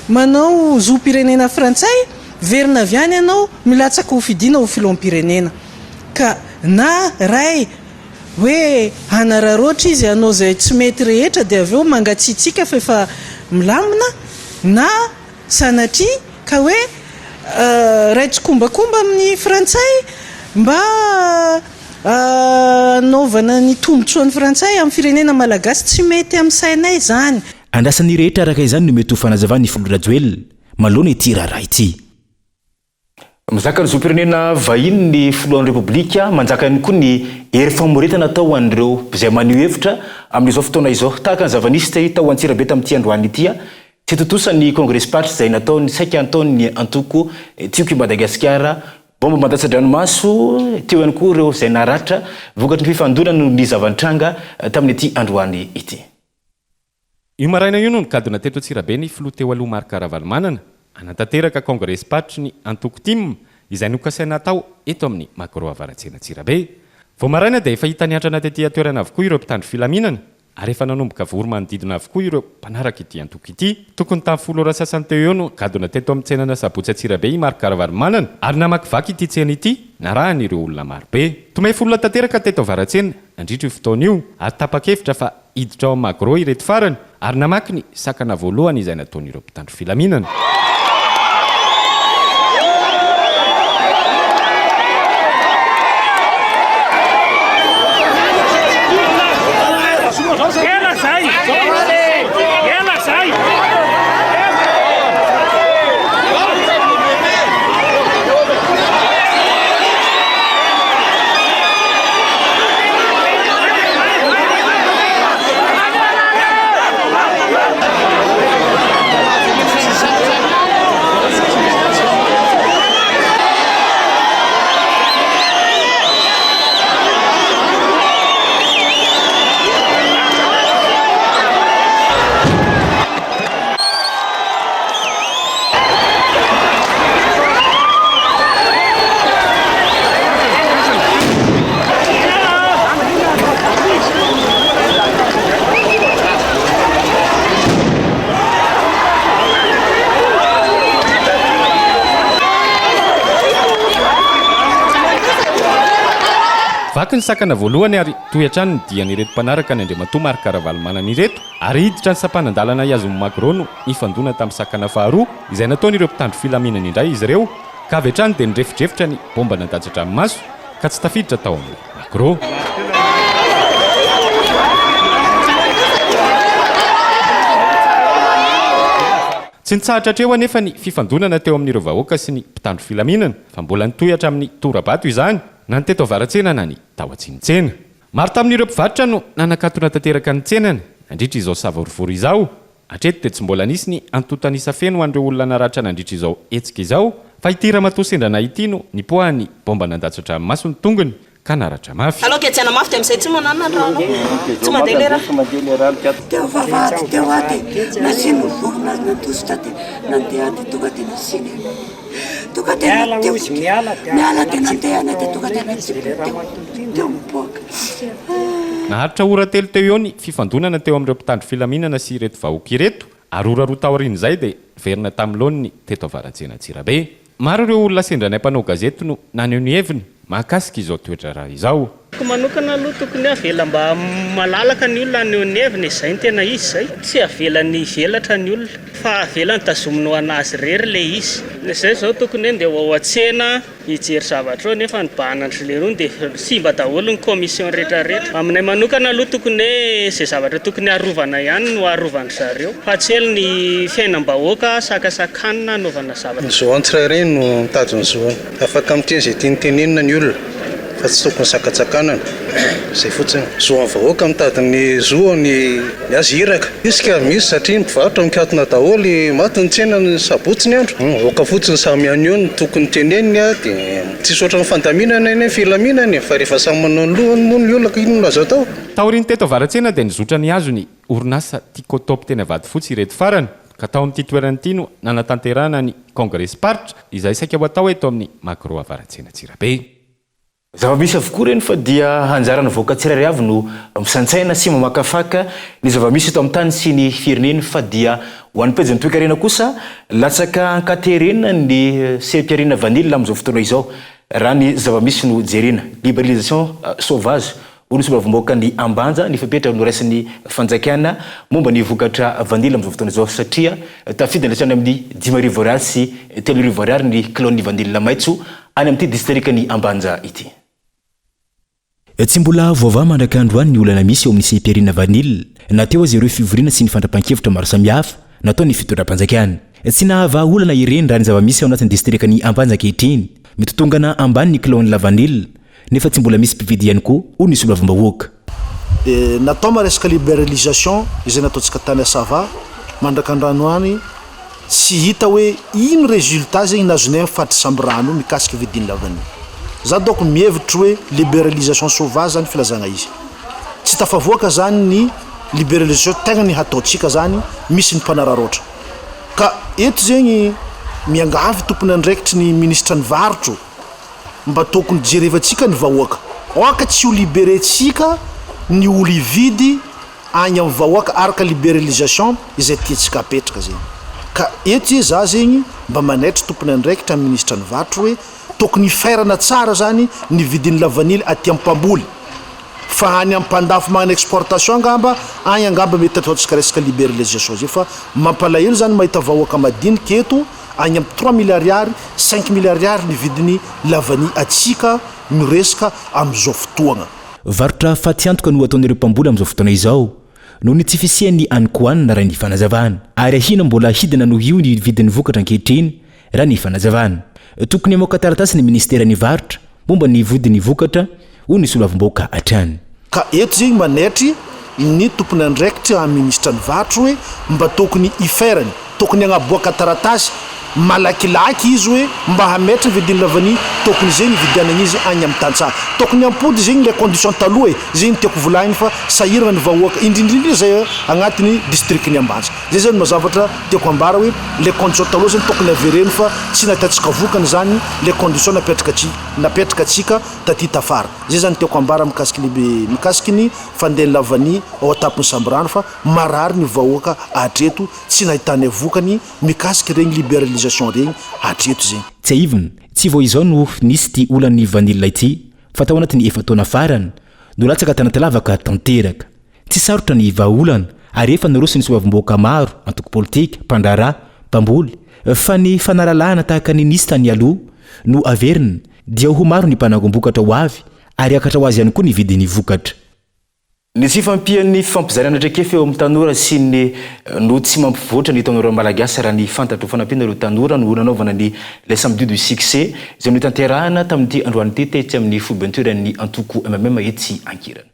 manao zom-pirenena frantsay, Miverina avy any ianao milatsaka ho fidiana ho filoham-pirenena. Ka na ray hoe hanararaotra izy hanao izay tsy mety rehetra dia avy eo mangatsiatsiaka fa efa milamina na sanatria ka hoe ray tsikombakomba amin'ny frantsay mba hanaovana ny tombotsoan'ny frantsay amin'ny firenena malagasy. Tsy mety amin'ny sainay izany. Andrasan'ny rehetra araka izany no mety ho fanazavan'ny filoha Rajoelina. manoloana ity raharaha ity. Mizaka ny zom-pirenena vahiny ny filohan'ny Repoblika, manjaka ihany koa ny hery famoretana atao ho an'ireo izay maneho hevitra amin'izao fotoana izao. Tahaka ny zava-nisy tao Antsirabe tamin'ity androany ity, tsy tontosa ny kongresim-paritra izay nataon'ny saika hataon'ny antoko Tiako i Madagasikara, baomba mandatsa-dranomaso, teo ihany koa ireo izay naratra vokatry ny fifandonana noho ny zava-nitranga tamin'ity androany ity. Io maraina io no nigadona teto Antsirabe ny filoha teo aloha Marc Ravalomanana, hanatanteraka kongresim-paritry ny antoko tim izay nokasaina hatao eto amin'ny Magro Avaratsena Antsirabe. Vao maraina dia efa hita niantrana tety an-toerana avokoa ireo mpitandro filaminana ary efa nanomboka vory manodidina avokoa ireo mpanaraka ity antoko ity. Tokony tamin'ny folo ora sasany teo eo no nigadona teto amin'ny tsenan'Asabotsy Antsirabe i Marc Ravalomanana ary namakivaky ity tsena ity narahan'ireo olona marobe. Tomefy olona tanteraka teto Avaratsena nandritra io fotoana io ary tapa-kevitra fa Hiditra ao amin'ny Magro ireto farany ary namaky ny sakana voalohany izay nataon'ireo mpitandro filaminana. Vaky ny sakana voalohany ary tohy hatrany ny dian'ireto mpanaraka an'i Andriamatoa Marc Ravalomanana ireto ary hiditra ny sampanan-dalana hihazo ny Magro no nifandona tamin'ny sakana faharoa izay nataon'ireo mpitandro filaminana indray izy ireo ka avy hatrany dia nirefodrefotra ny baomba nandatsa-dranomaso ka tsy tafiditra tao amin'ny Magro. Tsy nitsahatra hatreo anefa ny fifandonana teo amin'ireo vahoaka sy ny mpitandro filaminana fa mbola nitohy hatramin'ny tora-bato izany na ny teto Avaratsena na ny tao Atsimotsena. Maro tamin'ireo mpivarotra no nanakatona tanteraka ny tsenany nandritra izao savorovoro izao. Hatreto dia tsy mbola nisy ny antontan'isa feno ho an'ireo olona naratra nandritra izao hetsika izao fa ity ramatoa sendra anay ity no nipoahan'ny baomba nandatsa-dranomaso ny tongony ka naratra mafy. Alao gejana mafy dia amin'izay tsy mananona ny rano tsy mandeha le rà. Teo vavahady teo aho dia nasiany vorona nandositra dia nandeha dia tonga dia nasiany tonga dia miala dia nandehana dia tonga dia natsipiny teo teo mipoaka. Naharitra ora telo teo eo ny fifandonana teo amin'ireo mpitandro filaminana sy ireto vahoaka ireto ary ora roa taorian'izay dia niverina tamin'ny laoniny teto Avaratsena Antsirabe. Maro ireo olona sendra ny mpanao gazety no naneho ny heviny mahakasika izao toe-draharaha izao. Amiko manokana aloha tokony hoe avela mba malalaka ny olona haneho ny heviny e, izay no tena izy izay. Tsy avelany hivelatra ny olona fa avelany tazominy ho an'azy irery ilay izy. Izay izao tokony hoe ndeha ho ao an-tsena hijery zavatra eo nefa ny bahanan-dry lerony dia simba daholo ny commission rehetra rehetra. Aminay manokana aloha tokony hoe izay zavatra tokony harovana ihany no harovan-dry zareo fa tsy hoe ny fiainam-bahoaka sakasakanina hanaovana zavatra. Ny zo an'ny tsirairay no mitady ny zony. Afaka miteny izay tiany tenenina ny olona fa tsy tokony sakatsakanana. Izay fotsiny. Zo an'ny vahoaka mitady ny zoany ny azy iraka. Risque misy satria ny mpivarotra mikatona daholo, maty ny tsena ny sabotsy ny andro. Aoka fotsiny samy haneho ny tokony teneniny dia tsisy ohatran'ny fandaminana anie ny filaminana e, fa rehefa samy manao ny lohany moa ny olona ka inona no azo atao? Taorian'ny teto Avaratsena dia nizotra nihazo ny orinasa Ticotop teny Avadifotsy ireto farany ka tao amin'ity toerana ity no nanatanterahana ny kongresim-paritra izay saika ho atao eto amin'ny Magro Avaratsena Antsirabe. Zava-misy avokoa ireny fa dia anjaran'ny vahoaka tsirairay avy no misaintsaina sy mamakafaka ny zava-misy eto amin'ny tany sy ny fireneny fa dia ho an'ny pejin'ny toekarena kosa latsaka ankaterena ny seha-pihariana vanille amin'izao fotoana izao raha ny zava-misy no jerena. Libéralisation sauvage hoy ny solombavambahoakan'i Ambanja ny fepetra noraisin'ny fanjakana momba ny vokatra vanille amin'izao fotoana izao satria tafidina hatrany amin'ny 5000 ariary sy 3000 ariary ny kilaon'ny vanille maitso any amin'ity distrikan'i Ambanja ity. Tsy mbola voavaha mandraka androany ny olana misy eo amin'ny seha-pihariana vanille na teo aza ireo fivoriana sy ny fandrapahan-kevitra maro samihafa nataon'ny fitondram-panjakana. Tsy nahavaha olana ireny raha ny zava-misy ao anatin'ny distrikan'i Ambanja ankehitriny. Mitotongana ambany ny kilaon'ny lavanila nefa tsy mbola misy mpividy ihany koa, hoy ny solombavambahoaka. Dia natao ma resaka liberalisation izay nataontsika tany Sava mandrak'andrano any tsy hita hoe ino résultat zegny nazonay am faritry Sambirano mikasika vidin'ny lavanille. Za donc mihevitry hoe liberalisation sauvage zany filazagna izy. Tsy tafavoaka zany ny liberalisation tegna ny hataontsika zany misy ny mpanararaotra. Ka eto zegny miangavy tompon'andraikitry ny minisitra ny varotro Mba tokony jerevantsika ny vahoaka. Aoka tsy ho liberer-tsika ny olo hividy agny amin'ny vahoaka araka liberalisation izay tiantsika apetraka zegny. Ka eto ze za zegny mba manaitry tompon'andraikitra amin'ny minisitra ny varotra hoe tokony hiferana tsara zany ny vidin'ny lavanily aty amin'ny mpamboly fa any amin'ny mpandafo magnano exportation angamba agny angamba mety ataontsika resaka liberalisation zay fa mampalahelo zany mahita vahoaka madinika eto Any amin'ny 3000 ariary, 5000 ariary ny vidin'ny lavanille atsika miresaka amin'izao fotoagna. Varotra fatiantoka no ataon'ireo mpamboly amin'izao fotoana izao noho ny tsy fisian'ny hanin-kohanina raha ny fanazavana. Ary ahiana mbola hidina noho io ny vidin'ny vokatra ankehitriny raha ny fanazavana. Tokony hamoaka taratasy ny minisiteran'ny varotra momba ny vidin'ny vokatra, hoy ny solombavambahoaka hatrany. Ka eto zegny manaitry ny tompon'andraikitry amin'ny minisitra ny varotra hoe mba tokony hiferany, tokony hagnaboaka taratasy malakilaky izy hoe mba hametra ny vidin'ny lavanille, tokony zegny hividianagna izy agny amin'ny tantsaha. Tokony hampody zegny le condition taloha e, zegny tiako volagniny fa sahiragna ny vahoaka indrindrindra zay agnatin'ny district-n'i Ambanja. Zay zany no zavatra tiako ambara hoe le condition taloha zany tokony avereno fa tsy nahitantsika vokany zany le condition napetraka napetraka antsika taty tafara. Zay zany tiako ambara mikasiky ny mikasiky ny fandehan'ny lavanille ao an-tampon'ny Sambirano fa marary ny vahoaka hatreto tsy nahitanay vokany mikasiky regny liberalisation regny hatreto zegny. Tsiahivina, tsy vao izao no nisy ity olan'ny vanille ity. fa tao anatin'ny efa-taona farany no latsaka tanaty lavaka tanteraka. Tsy sarotra ny vahaolana ary efa niroso ny solombavambahoaka maro, antoko politika, mpandraharaha, mpamboly, fa ny fanalalahana tahaka ny nisy tany aloha no averina dia ho maro ny mpanangom-bokatra ho avy ary hiakatra ho azy ihany koa ny vidin'ny vokatra. Ny tsy fahampian'ny fifampizarana traikefa eo amin'ny tanora sy ny no tsy mampivoatra ny tanora malagasy raha ny fantatro. Fanampiana ireo tanora no nanaovana ny Les Samedis du Succès izay notanterahana tamin'ity androany ity tetsy amin'ny foiben-toeran'ny antoko mmm etsy Ankirana.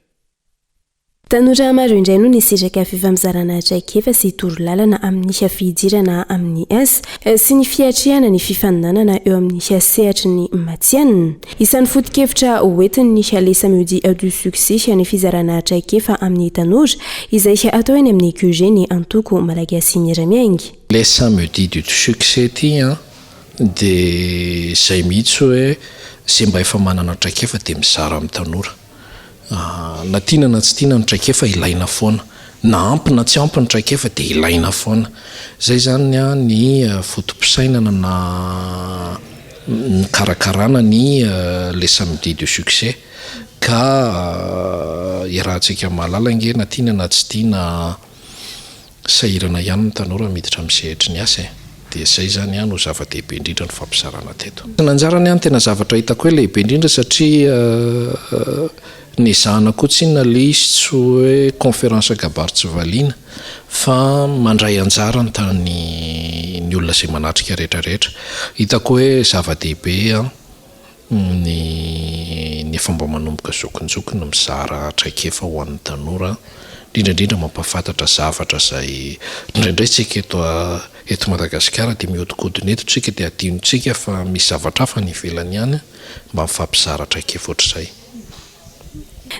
Tanora maro indray no nisitraka fifampizarana traikefa sy torolalana amin'ny fidirana amin'ny asa sy ny fiatrehana ny fifaninanana eo amin'ny sehatry ny matihanina. Isan'ny foto-kevitra hoentin'ny Les Samedis du Succès ny fizarana traikefa amin'ny tanora izay atao eny amin'ny QG ny antoko Malagasy Miara-Miainga. Les Samedis du Succès ity an, dia izay mihitsy hoe izay mba efa manana traikefa dia mizara amin'ny tanora. Na tiana na tsy tiana ny traikefa ilaina foana. Na ampy na tsy ampy ny traikefa dia ilaina foana. Izay izany ny foto-pisainana na nikarakarana ny Les Samedis du Succès. Ka iarahantsika mahalala ange na tiana na tsy tiana Sahirana ihany ny tanora miditra amin'ny sehatry ny asa e! Dia izay izany no zava-dehibe indrindra ny fampizarana teto. Ny anjarany no tena zavatra hitako hoe lehibe indrindra satria nezahana koa tsinona ilay izy tsy hoe conférence kabary tsy valiana fa mandray anjara ny tany ny olona izay manatrika rehetra rehetra. Hitako hoe zava-dehibe an! Ny ny efa mba manomboka zokinjokiny mizara traikefa ho an'ny tanora, indrindra indrindra mampahafantatra zavatra izay indraindray tsika eto eto Madagasikara dia mihodinkodina eto tsika dia adinontsika fa misy zavatra hafa any ivelany any mba mifampizara traikefa ohatr'izay.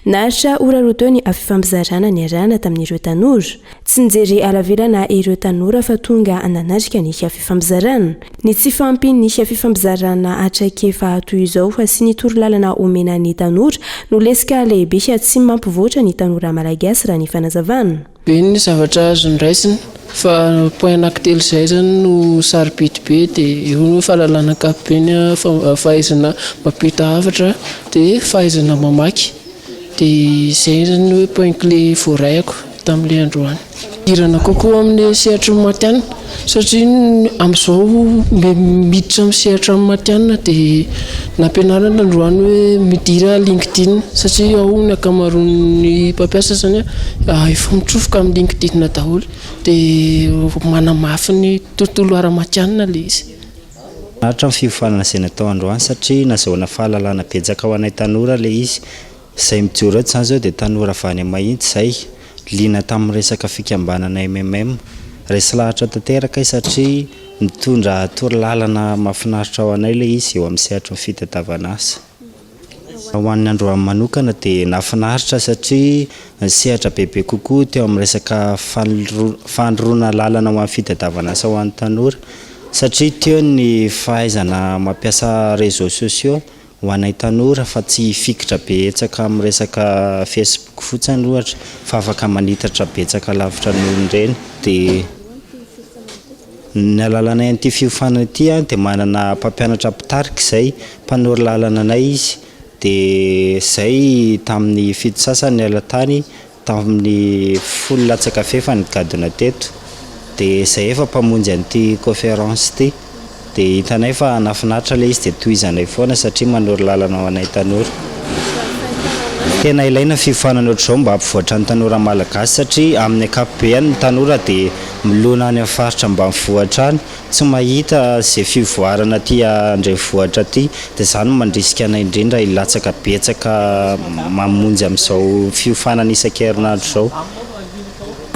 Naharitra ora roa teo ny fifampizarana niarahana tamin'ireo tanora. Tsy nijery halavirana ireo tanora fa tonga nanatrika ny fifampizarana. Ny tsy fahampian'ny fifampizarana traikefa toy izao sy ny torolalana omena ny tanora no lesoka lehibe tsy mampivoatra ny tanora malagasy raha ny fanazavana. Be ny zavatra azo noraisina fa point anankitelo izay zany no sarobidy be dia eo ny hoe fahalalana ankapobeny, fahaizana mampita hafatra dia fahaizana mamaky dia izay zany ny hoe point clé voaraiako tamin'ilay androany. Hidirana kokoa amin'ny sehatry ny matihanina satria amin'izao miditra amin'ny sehatra amin'ny matihanina dia nampianarina androany hoe midira LinkedIn satria ao ny ankamaroan'ny mpampiasa izany efa mitsofoka amin'ny LinkedIn daholo dia manamafy ny tontolo ara-matihanina ilay izy. Maharitra ny fiofanana izay natao androany satria nazahoana fahalalana betsaka ho anay tanora ilay izy. Izay mijoro eto izany izao dia tanora avy any Mahitsy izay liana tamin'ny resaka fikambanana mmm. Resy lahatra tanteraka aho satria mitondra torolalana mahafinaritra ho anay ilay izy eo amin'ny sehatry ny fitadiavana asa. Ho an'ny androany manokana dia nahafinaritra satria nisehatra bebe kokoa teo amin'ny resaka fanoroana lalana ho an'ny fitadiavana asa ho an'ny tanora satria teo ny fahaizana mampiasa réseaux sociaux Ho anay tanora fa tsy hifikitra betsaka amin'ny resaka facebook fotsiny ohatra fa afaka manitatra betsaka lavitra noho ireny dia ny alalanay an'ity fiofanana ity dia manana mpampianatra mpitarika izay mpanoro lalana anay izy dia izay tamin'ny fito sasany niala tany Tamin'ny folo latsaka fahefany nigadona teto dia izay efa mpamonjy an'ity conférence ity dia hitanay fa nahafinaritra ilay izy dia tohizanay foana satria manoro lalana ho anay tanora. Tena ilaina ny fiofanana ohatr'izao mba hampivoatra ny tanora malagasy satria amin'ny ankapobeany ny tanora dia milona any amin'ny faritra ambanivohitra any Tsy mahita ze fivoarana aty andrenivohitra aty de zany no mandrisika anay indrindra hilatsaka betsaka mamonjy amin'izao fiofanana isan-kerinandro izao.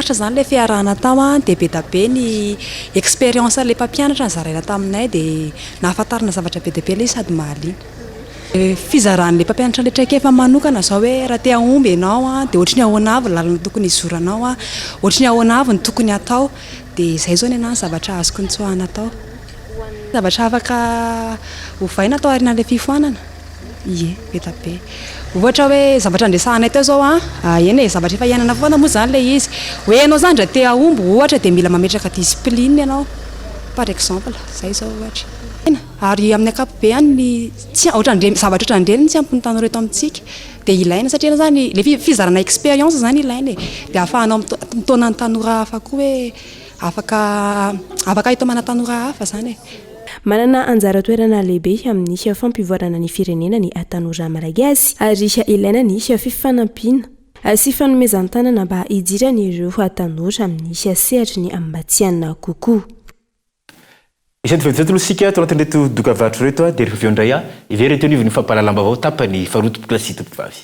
Nahafinaritra izany ilay fiarahana tao an, dia be da be ny expérience an'ilay mpampianatra nozaraina taminay dia nahafantarana zavatra be dia be ilay izy sady mahaliana. Fizaran'ilay mpampianatra an'ilay traikefa manokana izao hoe raha te hahomby ianao an, dia ohatry ny ahoana avy ny lalana tokony hizoranao an, ohatry ny ahoana avy ny tokony hatao. Dia izay izao ny anahy ny zavatra azoko nitsoahana tao. Zavatra afaka ovaina tao aorianan'ilay fifoanana? Ie, be dia be. Ohatra hoe zavatra niresahanay teo izao an, eny e, zavatra efa iainana foana moa izany ilay izy. Hoe ianao izany raha te hahomby ohatra dia mila mametraka discipline ianao, par exemple, izay izao ohatra. Ary amin'ny ankapobeany ny tsy ohatran'ireny zavatra ohatran'ireny no tsy ampy ny tanora eto amintsika dia ilaina satria zany ilay fizarana expérience zany ilaina e, dia ahafahanao mitaona ny tanora hafa koa hoe afaka afaka hitaomana tanora hafa zany e. Manana anjara toerana lehibe amin'ny fampivoarana ny firenena ny tanora malagasy ary ilaina ny fifanampiana sy fanomezan-tanana mba hidiran'ireo tanora amin'ny sehatry ny matihanina kokoa. Isan'ny vetivety aloha isika ato anatin'ireto dokavarotra ireto dia rehefa avy eo indray hiverina ety anivon'ny fampahalalam-baovao tapany faharoa tompokolahy sy tompokovavy.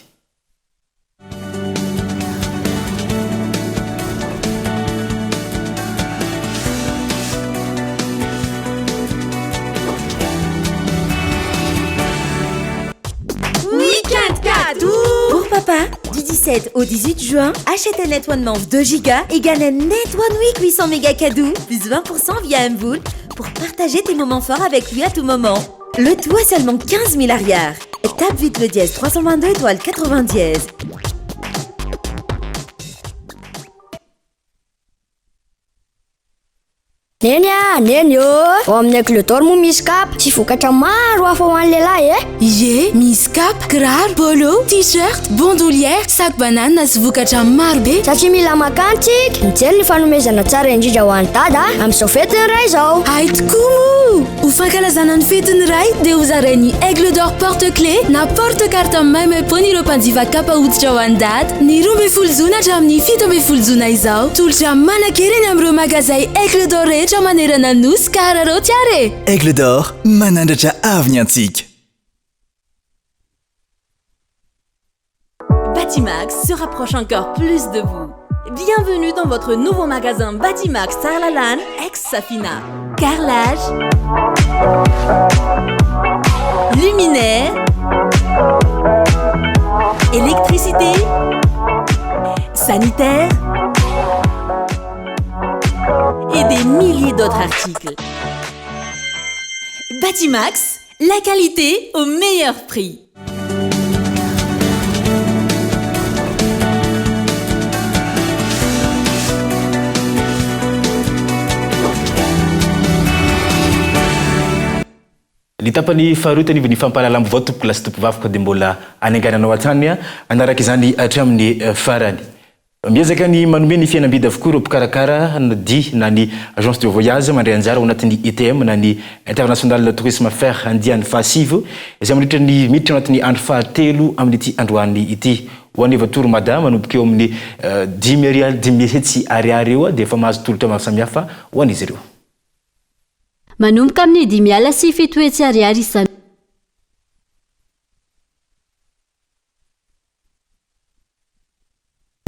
Week-end cadeau Pour papa, du 17 au 18 juin, achète un Net One Month 2 Go et gagne un Net One Week 800 méga cadeau, plus 20% via MVola pour partager tes moments forts avec lui à tout moment. Le tout à seulement 15 000 arrières. Tape vite le dièse 322 étoile 80 dièse. Neny a, Neny ô! Ao amin'ny Aigle d'Or moa misy kapa sy vokatra maro hafa ho an'ny lehilahy e! Ie, misy kapa, kiraro, polo, t-shirt, bandoulière, sac banane sy vokatra maro be. Satria mila makany tsika, mijery ny fanomezana tsara indrindra ho an'i Dada amin'izao fetin'ny Ray izao. Hay tokoa moa! Ho fankalazana ny fetin'ny Ray dia hozarain'ny Aigle d'Or porte clé na porte carte maimaimpoana ireo mpanjifa kapa hoditra ho an'i Dada. Ny 12 jona hatramin'ny 17 jona izao, tolotra manan-kery eny amin'ireo magazay Aigle d'Or rehetra manerana ny Nosy ka araraoty ary e! Aigle d'Or, manandratra avo ny antsika. Batimax se rapproche encore plus de vous. Bienvenue dans votre nouveau magasin Batimax Tsaralalàna ex Safina. Carrelage, luminaire, électricité, sanitaire et des milliers d'autres articles. Batimax, la qualité au meilleur prix. Ny tapany faharoa eto anivon'ny fampahalalam-baovao tompokolahy sy tompovavy dia mbola anengananao hatrany hanaraka izany hatramin'ny farany. Miezaka ny manome ny fihenam-bidy avokoa ireo mpikarakara ny dia na ny agence de voyage mandray anjara ao anatin'ny ITM na ny International Tourisme Fair andiany fahasivy izay mandritra ny miditra anatin'ny andro fahatelo amin'ity androany ity. Ho an'ny Evatour Mada manomboka eo amin'ny 5 500 ariary eo dia efa mahazo tolotra maro samihafa ho an'izy ireo. Manomboka amin'ny 7 500 ariary isan.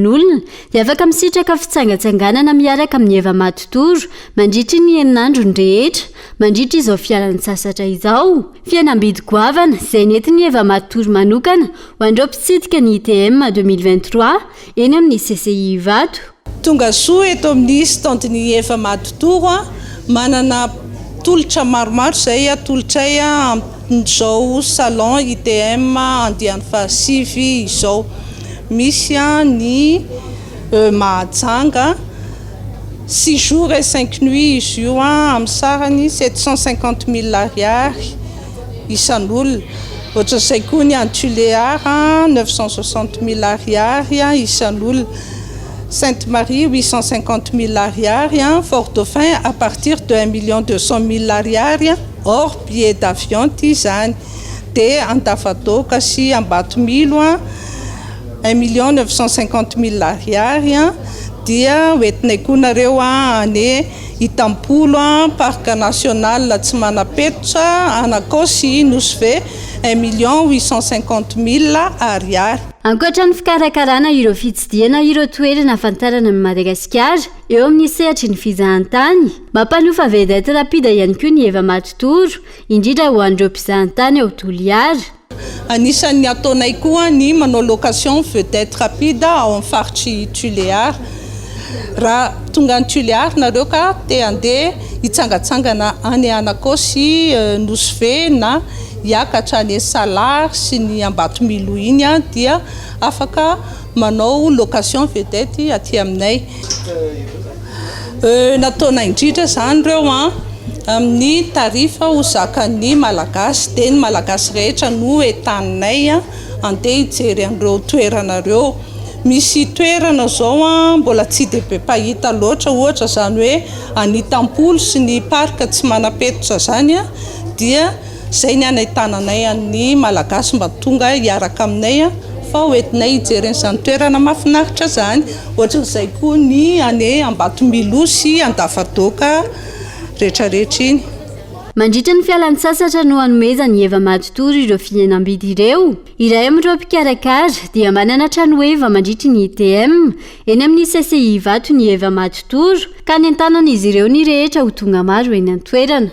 Olona dia afaka misitraka fitsangatsanganana miaraka amin'ny Eva Matontoro mandritry ny herinandro ny rehetra mandritra izao fialan-tsasatra izao. Fihenam-bidy goavana izay nentin'i Eva Matontoro manokana ho an'ireo mpitsidika ny ITM 2023 eny amin'ny CCI Ivato. Tonga soa eto amin'ny stand ny Eva Matontoro, manana tolotra maromaro izay atolotray amin'izao salon ITM andiany fahasivy izao. Misy ny Mahajanga, six jours et cinq nuits izy io amin'ny sarany 750 000 ariary isan'olona. Ohatran'izay koa ny any Tuléar, 960 000 ariary isan'olona. Sainte Marie 850 000 ariary, Fort Dauphin à partir de 1 200 000 ariary hors billet d'avion ty izany. Dia Andavadoaka sy Ambatomilo 1 950 000 ariary dia hoentinay koa nareo any Itampolo, Parc national Tsimanampetsotsa, Anakao sy Nosy Ve 1 850 000 ariary. Ankoatra ny fikarakarana ireo fitsidihana ireo toerana ahafantarana an'i Madagasikara eo amin'ny sehatry ny fizahantany, mampanofa vedette rapide ihany koa ny Eva Matontoro, indrindra ho an'ireo mpizahantany ao Toliara. Anisan'ny ataonay koa ny manao location vedette rapide ao amin'ny faritry Tuléar. Raha tonga any Tuléar nareo ka te handeha hitsangatsangana any Anakao sy Nosy Ve na hiakatra any Salar sy ny Ambatomilo iny dia afaka manao location vedette aty aminay. Nataonay indrindra izany ireo an. amin'ny tarif ho zakan'ny Malagasy. Dia ny Malagasy rehetra no entaninay handeha hijery an'ireo toerana ireo. Misy toerana izao mbola tsy dia be mpahita loatra, ohatra izany hoe any Itampolo sy ny parc tsy manam-petotra izany dia izay ny hanentananay an'ny Malagasy mba tonga hiaraka aminay fa ho entinay hijery an'izany toerana mahafinaritra izany. Ohatran'izay koa ny any Ambatomilo sy Andavadoaka rehetrarehetra iny. Mandritra ny fialan-tsasatra no hanomezan'i Eva Matotory ireo fihenam-bidy ireo. Iray amin'ireo mpikarakara dia manana tranoheva mandritry ny ITM eny amin'ny CCI Ivato ny Eva Matotory ka hanentanan'izy ireo ny rehetra ho tonga maro eny an-toerana.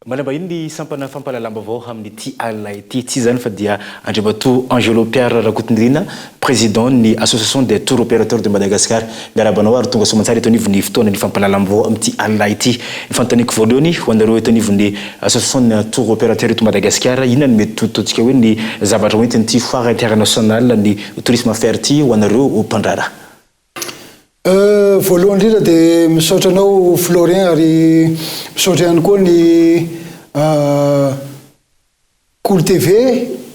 Manambahiny ny sampana fampahalalam-baovao amin'ity alina ity. Tsy iza izany fa dia Andriamatoa Angelo Pierre Rakotonirina, Président ny Association des Tours Opérateurs de Madagascar. Miarahaba anao ary tonga soamantsara eto anivon'ny fotoanan'ny fampahalalam-baovao amin'ity alina ity. Ny fanontaniako voalohany ho anareo eto anivon'ny Association ny Tours Opérateurs eto Madagasikara, inona no mety ho ataontsika hoe ny zavatra hoentin'ity Foire Internationale ny Tourisme Fair ity ho anareo mpandraharaha? Voalohany indrindra dia misaotra anao Florien ary misaotra ihany koa ny Kolo TV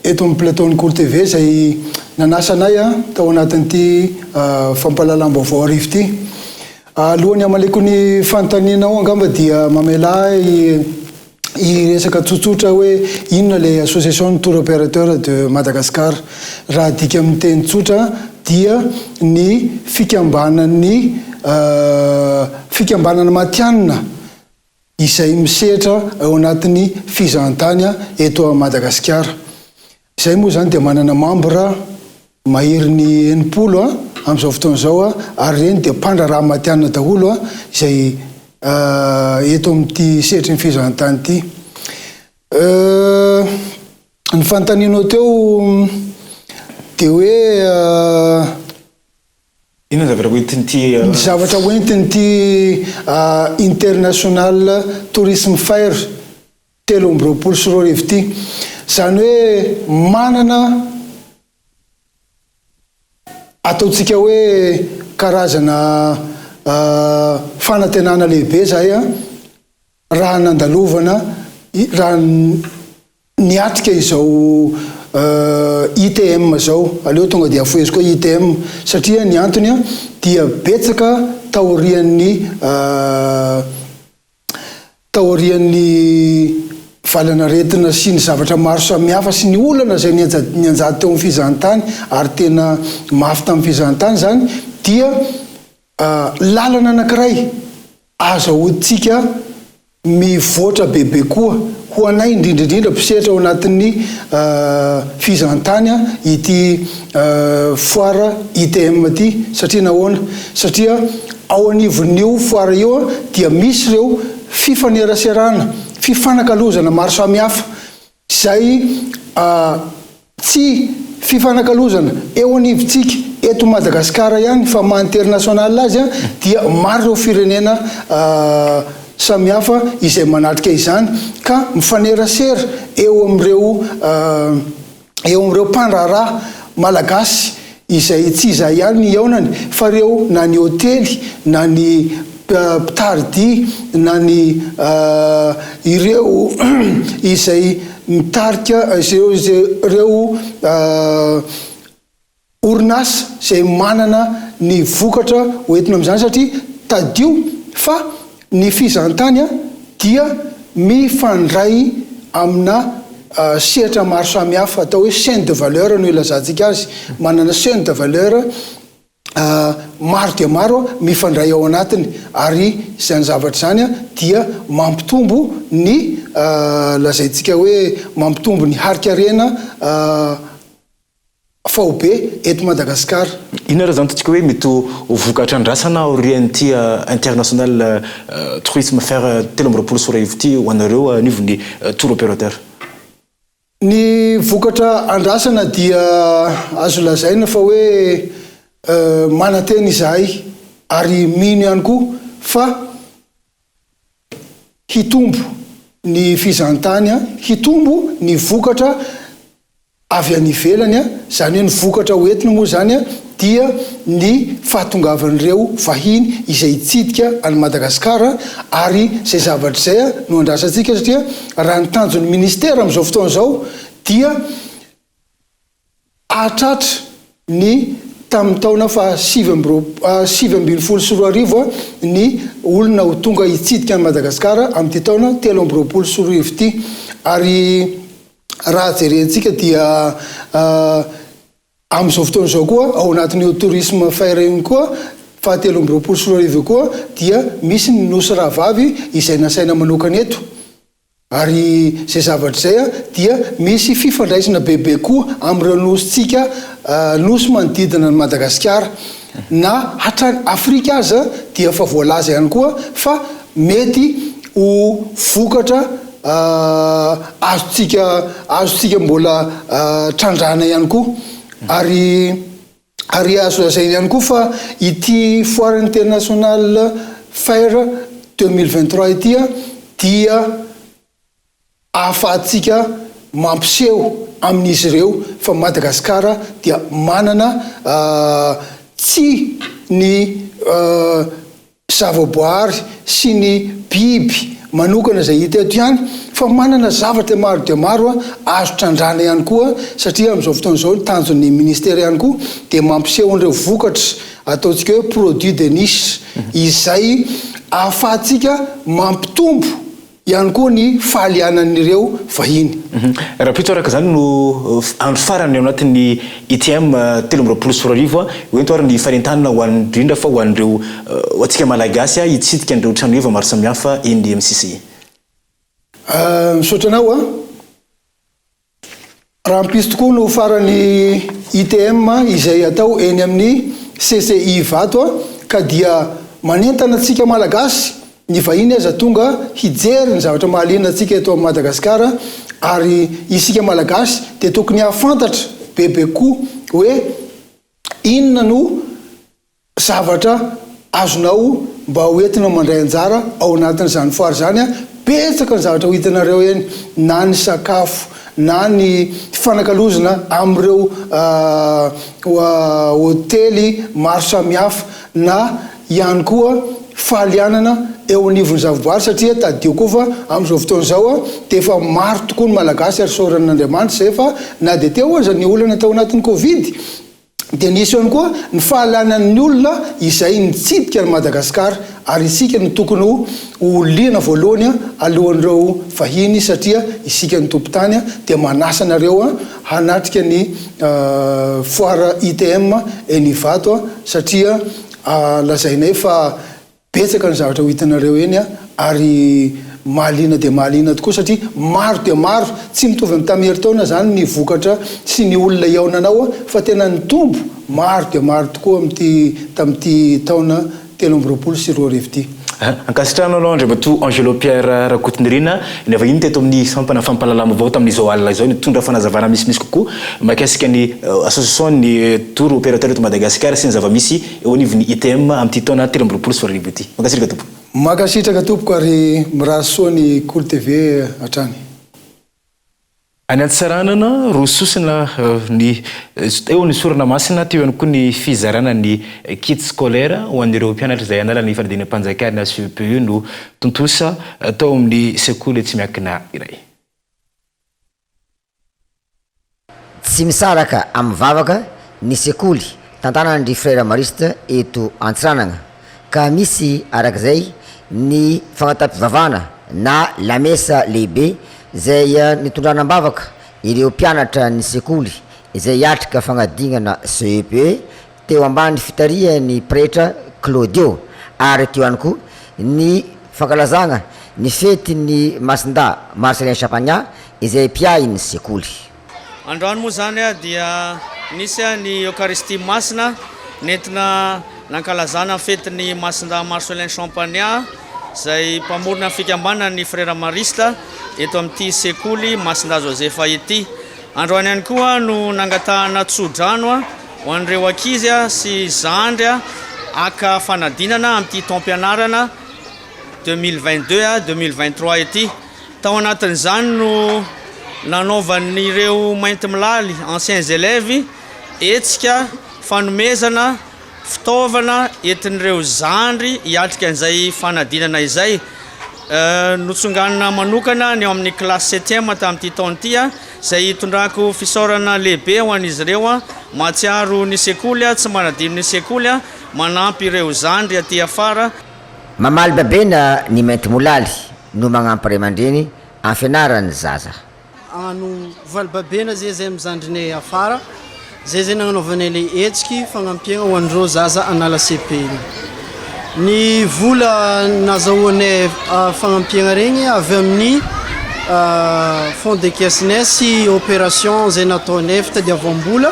eto amin'ny plateau-n'ny Kolo TV izay nanasa anay tao anatin'ity fampahalalam-baovao hariva ity. Alohan'ny hamaliako ny fanontanianao angamba dia mamelà ahy hiresaka tsotsotra hoe inona ilay Association ny Tour Opérateur de Madagascar. Raha adika amin'ny teny tsotra dia ny fikambanan'ny fikambanana matihanina izay misehatra ao anatin'ny fizahantany eto Madagasikara. Izay moa izany dia manana mambra maherin'ny 60 amin'izao fotoana izao ary ireny dia mpandraharaha matihanina daholo izay eto amin'ity sehatry ny fizahantany ity. Ny fanontanianao teo dia hoe. Inona ny zavatra hoentin'ity. Ny zavatra hoentin'ity International Tourism Fair 2023 ity. Izany hoe manana ataontsika hoe karazana fanantenana lehibe izahay raha nandalovana, raha niatrika izao ITM izao. Aleo tonga dia afoheziko hoe ITM satria ny antony dia betsaka taorian'ny Taorian'ny valan'aretina sy ny zavatra maro samihafa sy ny olana izay nianjady teo amin'ny fizahantany ary tena mafy tamin'ny fizahantany izany dia lalana anankiray azahoantsika mivoatra bebe koa ho anay indrindra indrindra mpisehatra ao anatin'ny fizahantany ity foire ITM ity satria nahoana? Satria Ao anivon'io foire io dia misy ireo fifaneraserana, fifanakalozana maro samihafa izay tsy fifanakalozana eo anivontsika eto Madagasikara ihany fa maha international azy dia maro ireo firenena samihafa izay manatrika izany ka mifanerasera eo amin'ireo eo amin'ireo mpandraharaha malagasy izay tsy izahay ihany ny hihaonany fa ireo na ny hotely na ny mpitari-dia na ny ireo izay mitarika ireo ireo orinasa izay manana ny vokatra hoentina amin'izany satria tadidio fa ny fizahantany dia mifandray amina sehatra maro samihafa atao hoe chaine de valeur no ilazantsika azy, manana chaine de valeur maro dia maro mifandray ao anatiny ary izany zavatra izany dia mampitombo ny lazaintsika hoe mampitombo ny harikarena faobe eto Madagasikara. Inona ary izany ataontsika hoe mety ho vokatra andrasana aorian'ity International Tourism Fair 2023 ity ho anareo anivon'ny Tour Opérateur? Ny vokatra andrasana dia azo lazaina fa hoe manantena izahay ary mino ihany koa fa hitombo ny fizahantany, hitombo ny vokatra. Avy any ivelany, izany hoe ny vokatra ho entiny moa izany dia ny fahatongavan'ireo vahiny izay hitsidika an'i Madagasikara ary izay zavatra izay no andrasantsika satria raha ny tanjon'ny ministera amin'izao fotoana izao dia hahatratra ny tamin'ny taona faha 2019 ny olona ho tonga hitsidika an'i Madagasikara amin'ity taona 2023 ity ary Raha jerentsika dia amin'izao fotoana izao koa ao anatin'io tourisme fair io koa faha 2023 io koa dia misy ny nosy rahavavy izay nasaina manokana eto ary izay zavatra izay dia misy fifandraisana bebe koa amin'ireo nosintsika nosy manodidina an'i Madagasikara na hatrany Afrika aza dia efa voalaza ihany koa fa mety ho vokatra azontsika azontsika mbola trandrahana ihany koa ary ary azo lazaina ihany koa fa ity foire internationale fair 2023 ity dia ahafahantsika mampiseho amin'izy ireo fa Madagasikara dia manana tsy ny zavaboary sy ny biby manokana izay hita eto ihany fa manana zavatra maro dia maro azo trandrahana ihany koa satria amin'izao fotoana izao ny tanjon'ny ministera ihany koa dia mampiseho an'ireo vokatra ataontsika hoe produit de niche izay ahafahantsika mampitombo ihany koa ny fahalianan'ireo vahiny. Rahampitso araka izany no andro farany ao anatin'ny ITM 2023. Ho ento ary ny fanentanana ho an'ny indrindra fa ho an'ireo ho antsika Malagasy hitsidika an'ireo tranoheva maro samihafa eny MCC. Misaotra anao a. Rahampitso tokoa no farany ITM izay atao eny amin'ny CCI Ivato ka dia manentana antsika Malagasy, ny vahiny aza tonga hijery ny zavatra mahaliana antsika eto Madagasikara ary isika Malagasy dia tokony hahafantatra bebe koa hoe inona no zavatra azonao mba ho entina mandray anjara ao anatin'izany foire izany an, betsaka ny zavatra ho hitanareo eny, na ny sakafo, na ny fifanakalozana amin'ireo hotely maro samihafa, na ihany koa fahalianana eo anivon'ny zavaboary satria tadidio koa fa amin'izao fotoana izao dia efa maro tokoa ny Malagasy ary isaorana an'Andriamanitra izay fa na dia teo aza ny olana tao anatin'ny covid dia nisy ihany koa ny fahalanan'ny olona izay nitsidika an'i Madagasikara ary isika no tokony ho liana voalohany alohan'ireo vahiny satria isika no tompon-tany dia manasa anareo hanatrika ny foire ITM eny Ivato satria lazainay fa Betsaka ny zavatra ho hitanareo eny ary mahaliana dia mahaliana tokoa satria maro dia maro, tsy mitovy amin'ny tamin'ny herintaona izany ny vokatra sy ny olona hihaonanao fa tena nitombo maro dia maro tokoa amin'ity tamin'ity taona 2023 ity. Ankasitrahana anao Andriamatoa Angelo Pierre Rakotonirina, nivahiny teto amin'ny sampana fampahalalam-baovao tamin'izao alina izao nitondra fanazavana misimisy kokoa mahakasika ny Association ny Tour Opérateur eto Madagasikara sy ny zava-misy eo anivon'ny ITM amin'ity taona 2023 ity. Mankasitraka tompoko. Mankasitraka tompoko ary mirary soa ny Kolo TV hatrany. Any Antsiranana, roa sosona ny eo ny sorona masina, teo ihany koa ny fizarana ny kit scolaire ho an'ireo mpianatra izay hanala ny fanadinam-panjakana CEPE no tontosa tao amin'ny sekoly tsy miankina iray. Tsy misaraka amin'ny vavaka ny sekoly tantanan-dry Frères Maristes eto Antsiranana ka misy arak'izay ny fangataham-pivavahana na lamesa lehibe izay nitondrana am-bavaka ireo mpianatra ny sekoly izay hiatrika fanadinana CEPE teo ambany fitarihan'ny pretra Claudio ary teo ihany koa ny fankalazana ny fetin'ny Masindahy Marcellin Champagnat izay mpiahy ny sekoly. Androany moa izany dia nisy ny Eokaristia Masina nentina nankalazana ny fetin'ny Masindahy Marcellin Champagnat izay mpamorona ny fikambanan'ny Frera Marista eto amin'ity sekoly Masindahy Josefa ity. Androany ihany koa no nangatahana tso-drano ho an'ireo ankizy sy zandry haka fanadinana amin'ity taom-pianarana 2022 2023 ity. Tao anatin'izany no nanaovan'ireo Maintimolaly anciens élèves hetsika fanomezana fitaovana entin'ireo zandry hiatrika an'izay fanadinana izay. Notsonganina manokana ny ao amin'ny classe septième tamin'ity taona ity, izay hitondrako fisaorana lehibe ho an'izy ireo, mahatsiaro ny sekoly, tsy manadino ny sekoly, manampy ireo zandry aty afara. Mamaly babena ny maintimolaly no magnampy ray aman-dreny amin'ny fianaran'ny zaza. Ano valibabena zay zay am zandrinay afara zay zay nagnanaovanay le hetsiky fagnampiagna ho an'ireo zaza hanala cepe igny. Ny vola nazahoanay fagnampiagna regny avy amin'ny fond de caisse-nay sy opération zay nataonay fitadiavam-bola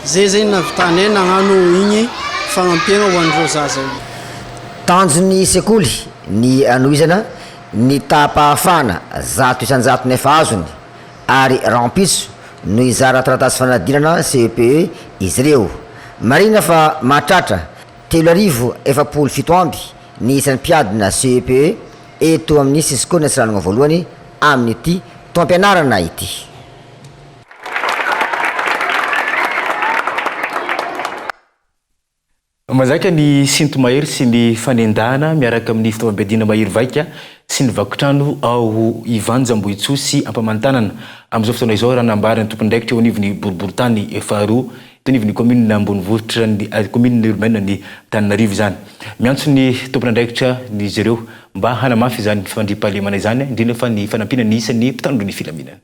zay zegny nahavitanay nagnano igny fagnampiagna ho an'ireo zaza igny. Tanjon'ny sekoly ny hanohizana Ny taham-pahafahana 100% efa azony ary rahampitso no hizara taratasy fanadinana CEPE izy ireo. Marihina fa mahatratra 347 amby ny isan'ny mpiadina CEPE eto amin'ny Cisco ny Antsiranana voalohany amin'ity taom-pianarana ity. Mazaka ny sinto-mahery sy ny fanendahana miaraka amin'ny fitaovam-piadiana mahery vaika sy ny vaky trano ao Ivanja Ambohitsoa sy Ampamantanana amin'izao fotoana izao raha nambaran'ny tompon'andraikitra eo anivon'ny boriborintany faharoa eto anivon'ny kaominina ambonivohitra ny commune urbaine ny Antananarivo izany. Miantso ny tompon'andraikitra izy ireo mba hanamafy izany fandriampahalemana izany indrindra fa ny fanampiana ny isan'ny mpitandro ny filaminana.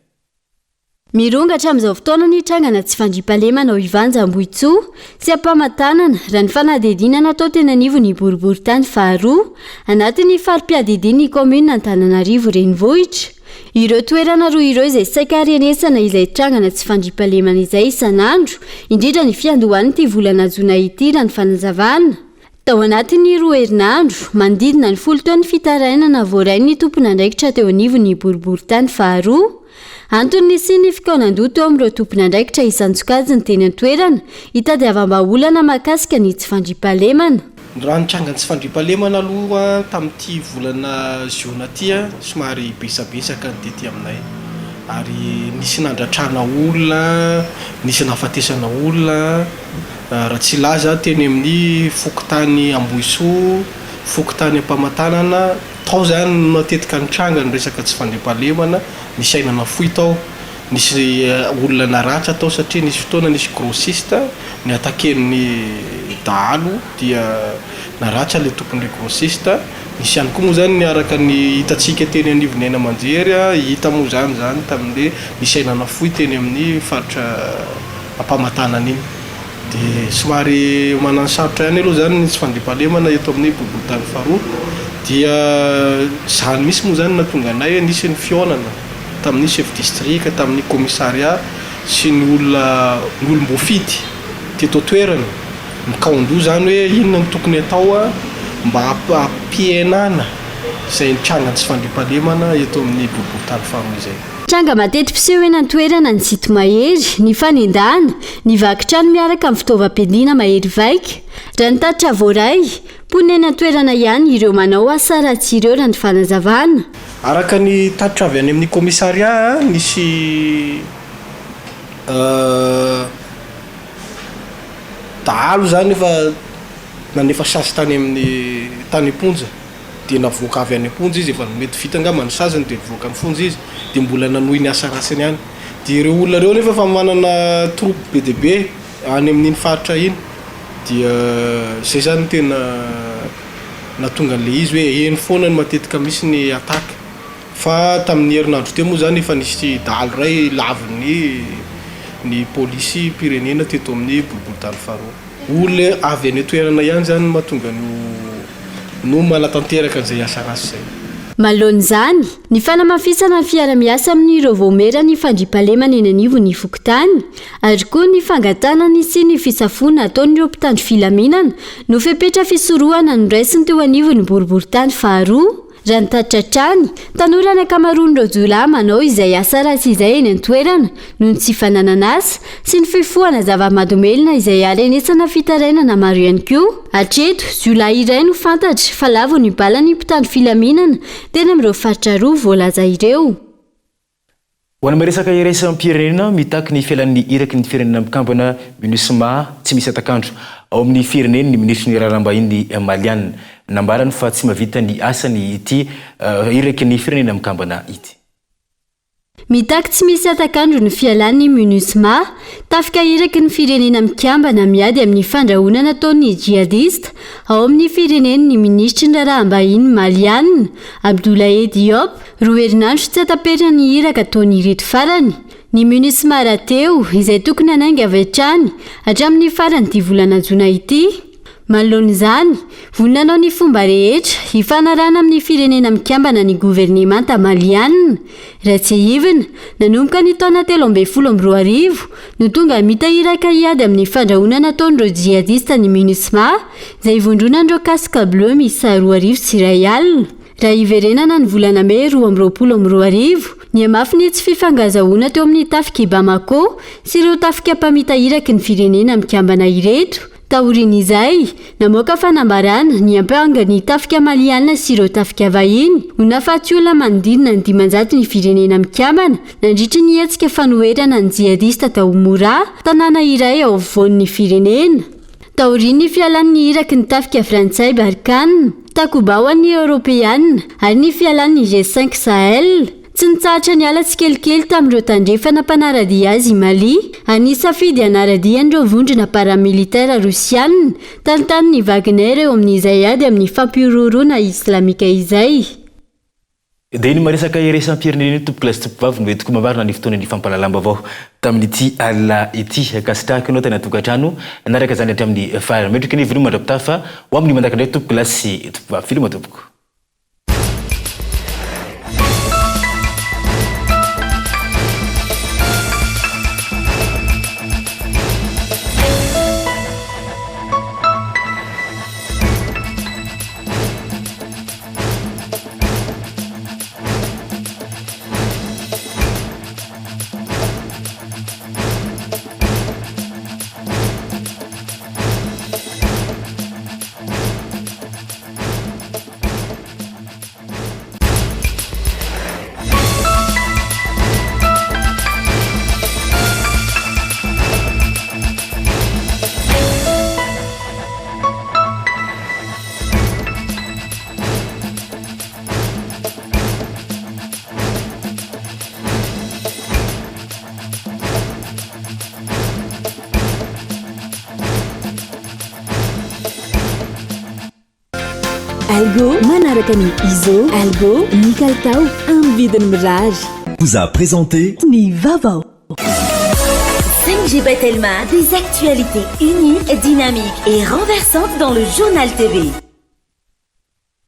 Mirongatra amin'izao fotoana ny trangana tsy fandriampahalemana ao Ivanja Ambohitsoa sy Ampamatanana, raha ny fanadihadiana natao teny anivon'ny boriborintany faharoa, anatin'ny fari-piadidian'ny kaominina Antananarivo Renivohitra. Ireo toerana roa ireo izay saika harenesana izay trangana tsy fandriampahalemana izay isan'andro, indrindra ny fiandohan'ity volana jona ity raha ny fanazavana. Tao anatin'ny roa herinandro, manodidina ny folo teo ny fitarainana voarain'ny tompon'andraikitra teo anivon'ny boriborintany faharoa. Antony nisian'ny fikaonandoha teo amin'ireo tompon'andraikitra isan-tsokajiny teny an-toerana, hitadiavam-bahaolana mahakasika ny tsy fandriampahalemana. Raha ny trangan'ny tsy fandriampahalemana aloha tamin'ity volana jiona ity, somary besabesaka ny tety aminay ary nisy nandratrana olona, nisy nahafatesana olona. Raha tsy hilaza aho, teny amin'ny fokontany Ambohisoa, fokontany Ampamatanana, tao izany no matetika nitranga ny resaka tsy fandriampahalemana, nisy aina nafoy tao, nisy olona naratra tao satria nisy fotoana nisy grossiste ni-attaquer-n'ny dahalo dia naratra ilay tompon'ilay grossiste, nisy ihany koa moa izany ny araka ny hitantsika teny anivon'ny haino aman-jery, hita moa izany izany tamin'ilay nisy aina nafoy teny amin'ny faritra ampamantanana iny. Dia somary mananosarotra ihany aloha izany ny tsy fandriampahalemana eto amin'ny boriborintany faharoa. Dia izany mihitsy moa izany no nahatonga anay hoe nisy ny fihaonana tamin'ny chef district, tamin'ny commissariat sy ny olona, ny olom-boafidy teto an-toerana. Mikaon-doha izany hoe inona no tokony hatao mba hampihenana izay nitrangan'ny tsy fandriampahalemana eto amin'ny boriborintany faharoa izay. Tranga mateti-piseho eny an-toerana ny sinto-mahery, ny fanendahana, ny vaky trano miaraka amin'ny fitaovam-piadiana mahery vaika. Raha ny tatitra voaray, mponina eny an-toerana ihany ireo manao asa ratsy ireo raha ny fanazavana. Araka ny tatitra avy any amin'ny commissariat, nisy dahalo izany efa nanefa sazy tany amin'ny tany am-ponja. dia navoaka avy any am-ponja izy, efa mety vita angamba ny saziny dia nivoaka ny fonja izy, dia mbola nanohy ny asa ratsiny ihany. Dia ireo olona ireo anefa efa manana troupe be dia be any amin'iny faritra iny, dia izay izany no tena nahatonga an'ilay izy hoe eny foana no matetika misy ny attaque. Fa tamin'ny herinandro teo moa izany efa nisy dahalo iray lavin'ny ny polisim-pirenena teto amin'ny boriborintany faharoa. Olona avy any an-toerana ihany izany no mahatonga no no manatanteraka an'izay asa ratsy izay. Manoloana izany, ny fanamafisana ny fiara-miasa amin'ireo vaomieran'ny fandriampahalemana eny anivon'ny fokontany ary koa ny fangatahana ny hisian'ny fisafoana ataon'ireo mpitandro filaminana no fepetra fisorohana noraisiny teo anivon'ny boriborintany faharoa. Raha ny tatitra hatrany, tanora ny ankamaroan'ireo jiolahy manao izay asa ratsy izay eny an-toerana noho ny tsy fananana asa sy ny fifohana zava-mahadomelina izay harenesana fitarainana maro ihany koa. Hatreto, jiolahy iray no fantatra fa lavo ny balan'ny mpitandro filaminana teny amin'ireo faritra roa voalaza ireo. Ho an'ny miresaka iraisam-pirenena, mitaky ny fialan'ny iraky ny Firenena Mikambana, Minusma, tsy misy hatak'andro ao amin'ny fireneny ny minisitry ny Raharaham-bahiny maliana. Nambarany fa tsy mahavita ny asany ity iraky ny Firenena Mikambana ity. Mitaky tsy misy hatak'andro ny fialan'ny Minusma, tafika iraky ny Firenena Mikambana miady amin'ny fandrahonana ataon'ny jihadista ao amin'ny fireneny ny minisitry ny Raharaham-bahiny maliana, Abdoulaye Diop, Roa herinandro tsy hataperina ny iraka ataon'ireto farany. Ny Minusma rahateo, izay tokony hanainga avy hatrany hatramin'ny faran'ity volana jona ity. Manoloana izany, vonona hanao ny fomba rehetra hifanarahana amin'ny Firenena Mikambana ny governemanta malianina. Raha tsiahivina, nanomboka ny taona 2013 no tonga hamita iraka hiady amin'ny fandrahonana ataon'ireo jihadista ny Minusma, izay ivondronan'ireo casques bleus miisa 2001. Raha hiverenana ny volana mey 2022, nihamafy ny tsy fifankazahoana teo amin'ny tafik'i Bamako sy ireo tafika mpamita iraky ny Firenena Mikambana ireto. Taorian'izay, namoaka fanambarana niampanga ny tafika maliana sy ireo tafika vahiny ho nahafaty olona manodidina ny 500 ny Firenena Mikambana nandritry ny hetsika fanoherana ny jihadista tao Moura, tanàna iray ao afovoan'ny firenena. Taorian'ny fialan'ny iraky ny tafika frantsay Barkhane, Takuba ho an'ny Eoropeana, ary ny fialan'ny G5 Sahel, tsy nitsahatra niala tsikelikely tamin'ireo tandrefana mpanara-dia azy i Mali, ary nisafidy hanara-dia an'ireo vondrona paramilitaire rosiana tantanin'ny Wagner eo amin'izay ady amin'ny fampihorohoroana islamika izay. Dia iny maresaka iraisam-pirenena iny tompokolahy sy tompokovavy no entiko mamarana ny fotoanan'ny fampahalalam-baovao tamin'ity alina ity. Ankasitrahako ianao tany an-tokantrano nanaraka izany hatramin'ny farany. Mametraka ny veloma mandra-pitafa ho amin'ny manaraka indray tompokolahy sy tompokovavy. Veloma tompoko. Algo manaraka ny ISO, Algo ny kalitao amin'ny vidiny mirary. Vous a présenté ny vaovao. 5G by Telma, des actualités uniques, dynamiques et renversantes dans le journal TV.